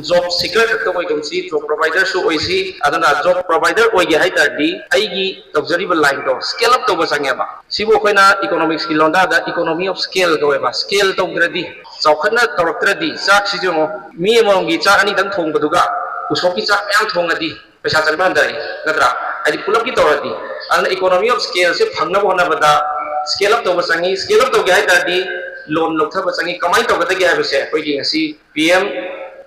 Job seeker ꯈꯛꯇ ꯑꯣꯏꯒꯨꯝꯁꯤ, job providerꯁꯨ ꯑꯣꯏꯁꯤ꯫ ꯑꯗꯨꯅ job provider ꯑꯣꯏꯒꯦ ꯍꯥꯏ ꯇꯥꯔꯗꯤ ꯑꯩꯒꯤ ꯇꯧꯖꯔꯤꯕ lineꯗꯣ scale up ꯇꯧꯕ ꯆꯪꯉꯦꯕ꯫ ꯁꯤꯕꯨ ꯑꯩꯈꯣꯏꯅ economicsꯀꯤ ꯂꯣꯟꯗꯥꯗ economy of scale ꯀꯧꯋꯦꯕ꯫ Scale ꯇꯧꯗ꯭ꯔꯗꯤ, ꯆꯥꯎꯈꯠꯅ ꯇꯧꯔꯛꯇ꯭ꯔꯗꯤ, ꯆꯥꯛꯁꯤꯁꯨ ꯌꯦꯡꯉꯣ, ꯃꯤ ꯑꯃꯃꯝꯒꯤ ꯆꯥꯛ ꯑꯅꯤꯗꯪ ꯊꯣꯡꯕꯗꯨꯒ ꯎꯁꯣꯞꯀꯤ ꯆꯥꯛ ꯃꯌꯥꯝ ꯊꯣꯡꯉꯗꯤ ꯄꯩꯁꯥ ꯆꯪꯕ ꯍꯟꯊꯔꯛꯏ, ꯅꯠꯇ꯭ꯔꯥ? ꯍꯥꯏꯗꯤ ꯄꯨꯂꯞꯀꯤ ꯇꯧꯔꯗꯤ꯫ ꯑꯗꯨꯅ economy of scaleꯁꯦ ꯐꯪꯅꯕ ꯍꯣꯠꯅꯕꯗ scale up ꯇꯧꯕ ꯆꯪꯉꯤ꯫ Scale up ꯇꯧꯒꯦ ꯍꯥꯏ ꯇꯥꯔꯗꯤ loan ꯂꯧꯊꯕ ꯆꯪꯉꯤ꯫ ꯀꯃꯥꯏꯅ ꯇꯧꯒꯗꯒꯦ ꯍꯥꯏꯕꯁꯦ ꯑꯩꯈꯣꯏꯒꯤ ꯉꯁꯤ P M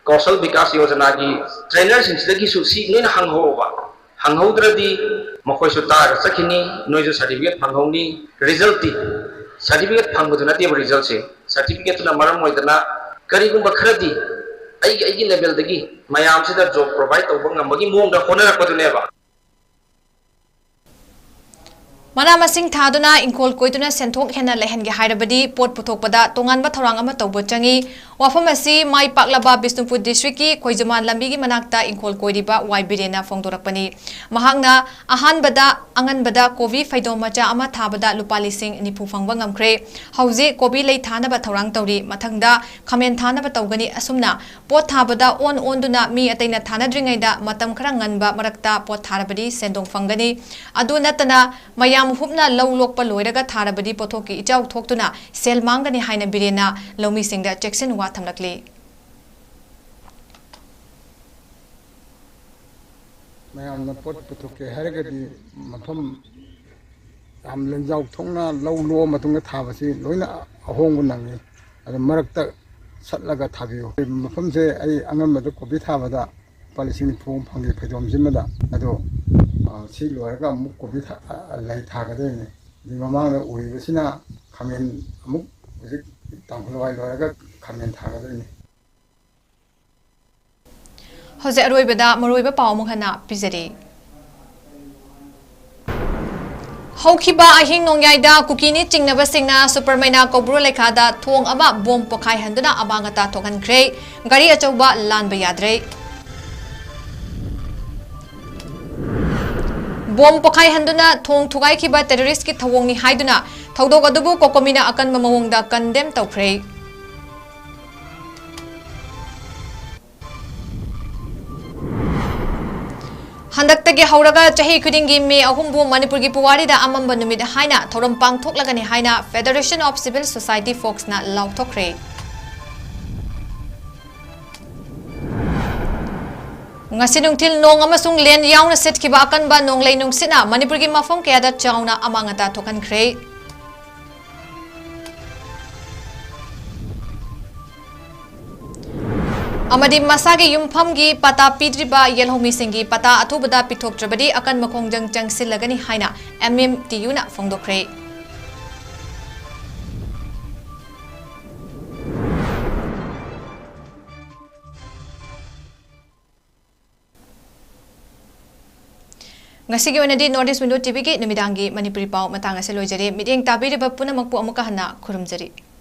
Kaushal Vikas Yojanaꯒꯤ trainerꯁꯤꯡꯁꯤꯗꯒꯤꯁꯨ ꯁꯤ ꯅꯣꯏꯅ ꯍꯪꯍꯧꯕ꯫ ꯍꯪꯍꯧꯗ꯭ꯔꯗꯤ ꯃꯈꯣꯏꯁꯨ ꯇꯥꯔꯒ ꯆꯠꯈꯤꯅꯤ, ꯅꯣꯏꯁꯨ certificate ꯐꯪꯍꯧꯅꯤ꯫ Resultꯇꯤ certificate ꯐꯪꯕꯗꯨ ꯅꯠꯇꯦꯕ resultꯁꯦ꯫ Certificateꯇꯨꯅ ꯃꯔꯝ ꯑꯣꯏꯗꯅ ꯀꯔꯤꯒꯨꯝꯕ ꯈꯔꯗꯤ ꯑꯩꯒꯤ, ꯑꯩꯒꯤ levelꯗꯒꯤ ꯃꯌꯥꯝꯁꯤꯗ job provide ꯇꯧꯕ ꯉꯝꯕꯒꯤ ꯃꯑꯣꯡꯗ ꯍꯣꯠꯅꯔꯛꯄꯗꯨꯅꯦꯕ꯫ ꯃꯅꯥ ꯃꯁꯤꯡ ꯊꯥꯗꯨꯅ ꯏꯪꯈꯣꯜ ꯀꯣꯏꯗꯨꯅ ꯁꯦꯟꯊꯣꯛ ꯍꯦꯟꯅ ꯂꯩꯍꯟꯒꯦ ꯍꯥꯏꯔꯕꯗꯤ ꯄꯣꯠ ꯄꯨꯊꯣꯛꯄꯗ ꯇꯣꯉꯥꯟꯕ ꯊꯧꯔꯥꯡ ꯑꯃ ꯇꯧꯕ ꯆꯪꯏ꯫ ꯋꯥꯐꯝ ꯑꯁꯤ ꯃꯥꯏ ꯄꯥꯛꯂꯕ ꯕꯤꯁꯅꯨꯄꯨꯔ districtꯀꯤ ꯈꯣꯏꯖꯨꯃꯥꯟ ꯂꯝꯕꯤꯒꯤ ꯃꯅꯥꯛꯇ ꯏꯪꯈꯣꯜ ꯀꯣꯏꯔꯤꯕ ꯋꯥꯏ ꯕꯤꯔꯦꯟꯅ ꯐꯣꯡꯗꯣꯔꯛꯄꯅꯤ꯫ ꯃꯍꯥꯛꯅ ꯑꯍꯥꯟꯕꯗ ꯑꯉꯟꯕꯗ ꯀꯣꯕꯤ ꯐꯩꯗꯣꯝ ꯃꯆꯥ ꯑꯃ ꯊꯥꯕꯗ ꯂꯨꯄꯥ ꯂꯤꯁꯤꯡ ꯅꯤꯐꯨ ꯐꯪꯕ ꯉꯝꯈ꯭ꯔꯦ꯫ ꯍꯧꯖꯤꯛ ꯀꯣꯕꯤ ꯂꯩ ꯊꯥꯅꯕ ꯊꯧꯔꯥꯡ ꯇꯧꯔꯤ꯫ ꯃꯊꯪꯗ ꯈꯥꯃꯦꯟ ꯊꯥꯅꯕ ꯇꯧꯒꯅꯤ꯫ ꯑꯁꯨꯝꯅ ꯄꯣꯠ ꯊꯥꯕꯗ ꯑꯣꯟ ꯑꯣꯟꯗꯨꯅ ꯃꯤ ꯑꯇꯩꯅ ꯊꯥꯅꯗ꯭ꯔꯤꯉꯩꯗ ꯃꯇꯝ ꯈꯔ ꯉꯟꯕ ꯃꯔꯛꯇ ꯄꯣꯠ ꯊꯥꯔꯕꯗꯤ ꯁꯦꯟꯗꯣꯡ ꯐꯪꯒꯅꯤ꯫ ꯑꯗꯨ ꯅꯠꯇꯅ ꯃꯌꯥꯝ ꯍꯨꯞꯅ ꯂꯧ ꯂꯣꯛꯄ ꯂꯣꯏꯔꯒ ꯊꯥꯔꯕꯗꯤ ꯄꯣꯠꯊꯣꯛꯀꯤ ꯏꯆꯥꯎ ꯊꯣꯛꯇꯨꯅ ꯁꯦꯜ ꯃꯥꯡꯒꯅꯤ ꯍꯥꯏꯅ ꯕꯤꯔꯦꯟꯅ ꯂꯧꯃꯤꯁꯤꯡꯗ ꯆꯦꯛꯁꯤꯟ ꯋꯥ ꯊꯝꯂꯛꯂꯤ꯫ ꯃꯌꯥꯝꯅ ꯄꯣꯠ ꯄꯨꯊꯣꯛꯀꯦ ꯍꯥꯏꯔꯒꯗꯤ ꯃꯐꯝ ꯌꯥꯝ ꯂꯦꯟꯖꯥꯎ ꯊꯣꯛꯅ ꯂꯧ ꯂꯣꯛꯑ ꯃꯇꯨꯡꯗ ꯊꯥꯕꯁꯤ ꯂꯣꯏꯅ ꯑꯍꯣꯡꯕ ꯅꯪꯉꯤ꯫ ꯑꯗꯨ ꯃꯔꯛꯇ ꯆꯠꯂꯒ ꯊꯥꯕꯤꯌꯨ꯫ ꯃꯐꯝꯁꯦ ꯑꯩ ꯑꯉꯟꯕꯗ ꯀꯣꯕꯤ ꯊꯥꯕꯗ ꯂꯨꯄꯥ ꯂꯤꯁꯤꯡ ꯅꯤꯐꯨ ꯐꯪꯈꯤ ꯐꯩꯗꯣꯝꯁꯤꯃꯗ꯫ ꯑꯗꯣ, ꯑ, ꯁꯤ ꯂꯣꯏꯔꯒ ꯑꯃꯨꯛ ꯀꯣꯕꯤ ꯊꯥ-, ꯑ, ꯂꯩ ꯊꯥꯒꯗꯣꯏꯅꯤ꯫ ꯑꯗꯩ ꯃꯃꯥꯡꯗ ꯎꯔꯤꯕꯁꯤꯅ ꯈꯥꯃꯦꯟ, ꯑꯃꯨꯛ ꯍꯧꯖꯤꯛ ꯇꯥꯡꯈꯨꯜ ꯍꯋꯥꯏ ꯂꯣꯏꯔꯒ ꯈꯥꯃꯦꯟ ꯊꯥꯒꯗꯣꯏꯅꯤ꯫ ꯍꯧꯖꯤꯛ ꯑꯔꯣꯏꯕꯗ ꯃꯔꯨꯑꯣꯏꯕ ꯄꯥꯎ ꯑꯃꯨꯛ ꯍꯟꯅ ꯄꯤꯖꯔꯤ꯫ ꯍꯧꯈꯤꯕ ꯑꯍꯤꯡ ꯅꯣꯡꯌꯥꯏꯗ ꯀꯨꯀꯤꯅꯤ ꯆꯤꯡꯅꯕꯁꯤꯡꯅ ꯁꯨꯄꯔꯃꯩꯅꯥ ꯀꯧꯕ꯭ꯔꯨ ꯂꯩꯈꯥꯗ ꯊꯣꯡ ꯑꯃ ꯕꯣꯝ ꯄꯣꯈꯥꯏꯍꯟꯗꯨꯅ ꯑꯃꯥꯡ ꯑꯇꯥ ꯊꯣꯛꯍꯟꯈ꯭ꯔꯦ꯫ ꯒꯥꯔꯤ ꯑꯆꯧꯕ ꯂꯥꯟꯕ ꯌꯥꯗ꯭ꯔꯦ꯫ ꯕꯣꯝ ꯄꯣꯈꯥꯏꯍꯟꯗꯨꯅ ꯊꯣꯡ ꯊꯨꯒꯥꯏꯈꯤꯕ ꯇꯦꯔꯣꯔꯤꯁ꯭ꯠꯀꯤ ꯊꯧꯑꯣꯡꯅꯤ ꯍꯥꯏꯗꯨꯅ ꯊꯧꯗꯣꯛ ꯑꯗꯨꯕꯨ ꯀꯣꯀꯣꯃꯤꯅ ꯑꯀꯟꯕ ꯃꯑꯣꯡꯗ ꯀꯟꯗꯦꯝ ꯇꯧꯈ꯭ꯔꯦ꯫ ꯍꯟꯗꯛꯇꯒꯤ ꯍꯧꯔꯒ ꯆꯍꯤ ꯈꯨꯗꯤꯡꯒꯤ ꯃꯦ ꯑꯍꯨꯝꯕꯨ ꯃꯅꯤꯄꯨꯔꯒꯤ ꯄꯨꯋꯥꯔꯤꯗ ꯑꯃꯝꯕ ꯅꯨꯃꯤꯠ ꯍꯥꯏꯅ ꯊꯧꯔꯝ ꯄꯥꯡꯊꯣꯛꯂꯒꯅꯤ ꯍꯥꯏꯅ Federation of Civil Society Folksꯅ ꯂꯥꯎꯊꯣꯛꯈ꯭ꯔꯦ꯫ ꯉꯁꯤ ꯅꯨꯡꯊꯤꯜ ꯅꯣꯡ ꯑꯃꯁꯨꯡ ꯂꯦꯟ ꯌꯥꯎꯅ ꯁꯤꯠꯈꯤꯕ ꯑꯀꯟꯕ ꯅꯣꯡꯂꯩ ꯅꯨꯡꯁꯤꯠꯅ ꯃꯅꯤꯄꯨꯔꯒꯤ ꯃꯐꯝ ꯀꯌꯥꯗ ꯆꯥꯎꯅ ꯑꯃꯥꯡ ꯑꯇꯥ ꯊꯣꯛꯍꯟꯈ꯭ꯔꯦ꯫ ꯑꯃꯗꯤ ꯃꯁꯥꯒꯤ ꯌꯨꯝꯐꯝꯒꯤ ꯄꯇꯥ ꯄꯤꯗ꯭ꯔꯤꯕ ꯌꯦꯜꯍꯧꯃꯤꯁꯤꯡꯒꯤ ꯄꯇꯥ ꯑꯊꯨꯕꯗ ꯄꯤꯊꯣꯛꯇ꯭ꯔꯕꯗꯤ ꯑꯀꯟꯕ ꯈꯣꯡꯖꯪ ꯆꯪꯁꯤꯜꯂꯒꯅꯤ ꯍꯥꯏꯅ M M T Uꯅ ꯐꯣꯡꯗꯣꯛꯈ꯭ꯔꯦ꯫ ꯉꯁꯤꯒꯤ ꯑꯣꯏꯅꯗꯤ North East Window TVꯒꯤ ꯅꯨꯃꯤꯗꯥꯡꯒꯤ ꯃꯅꯤꯄꯨꯔꯤ ꯄꯥꯎ ꯃꯇꯥꯡ ꯑꯁꯤ ꯂꯣꯏꯖꯔꯦ꯫ ꯃꯤꯠꯌꯦꯡ ꯇꯥꯕꯤꯔꯤꯕ ꯄꯨꯝꯅꯃꯛꯄꯨ ꯑꯃꯨꯛꯀ ꯍꯟꯅ ꯈꯨꯔꯨꯝꯖꯔꯤ꯫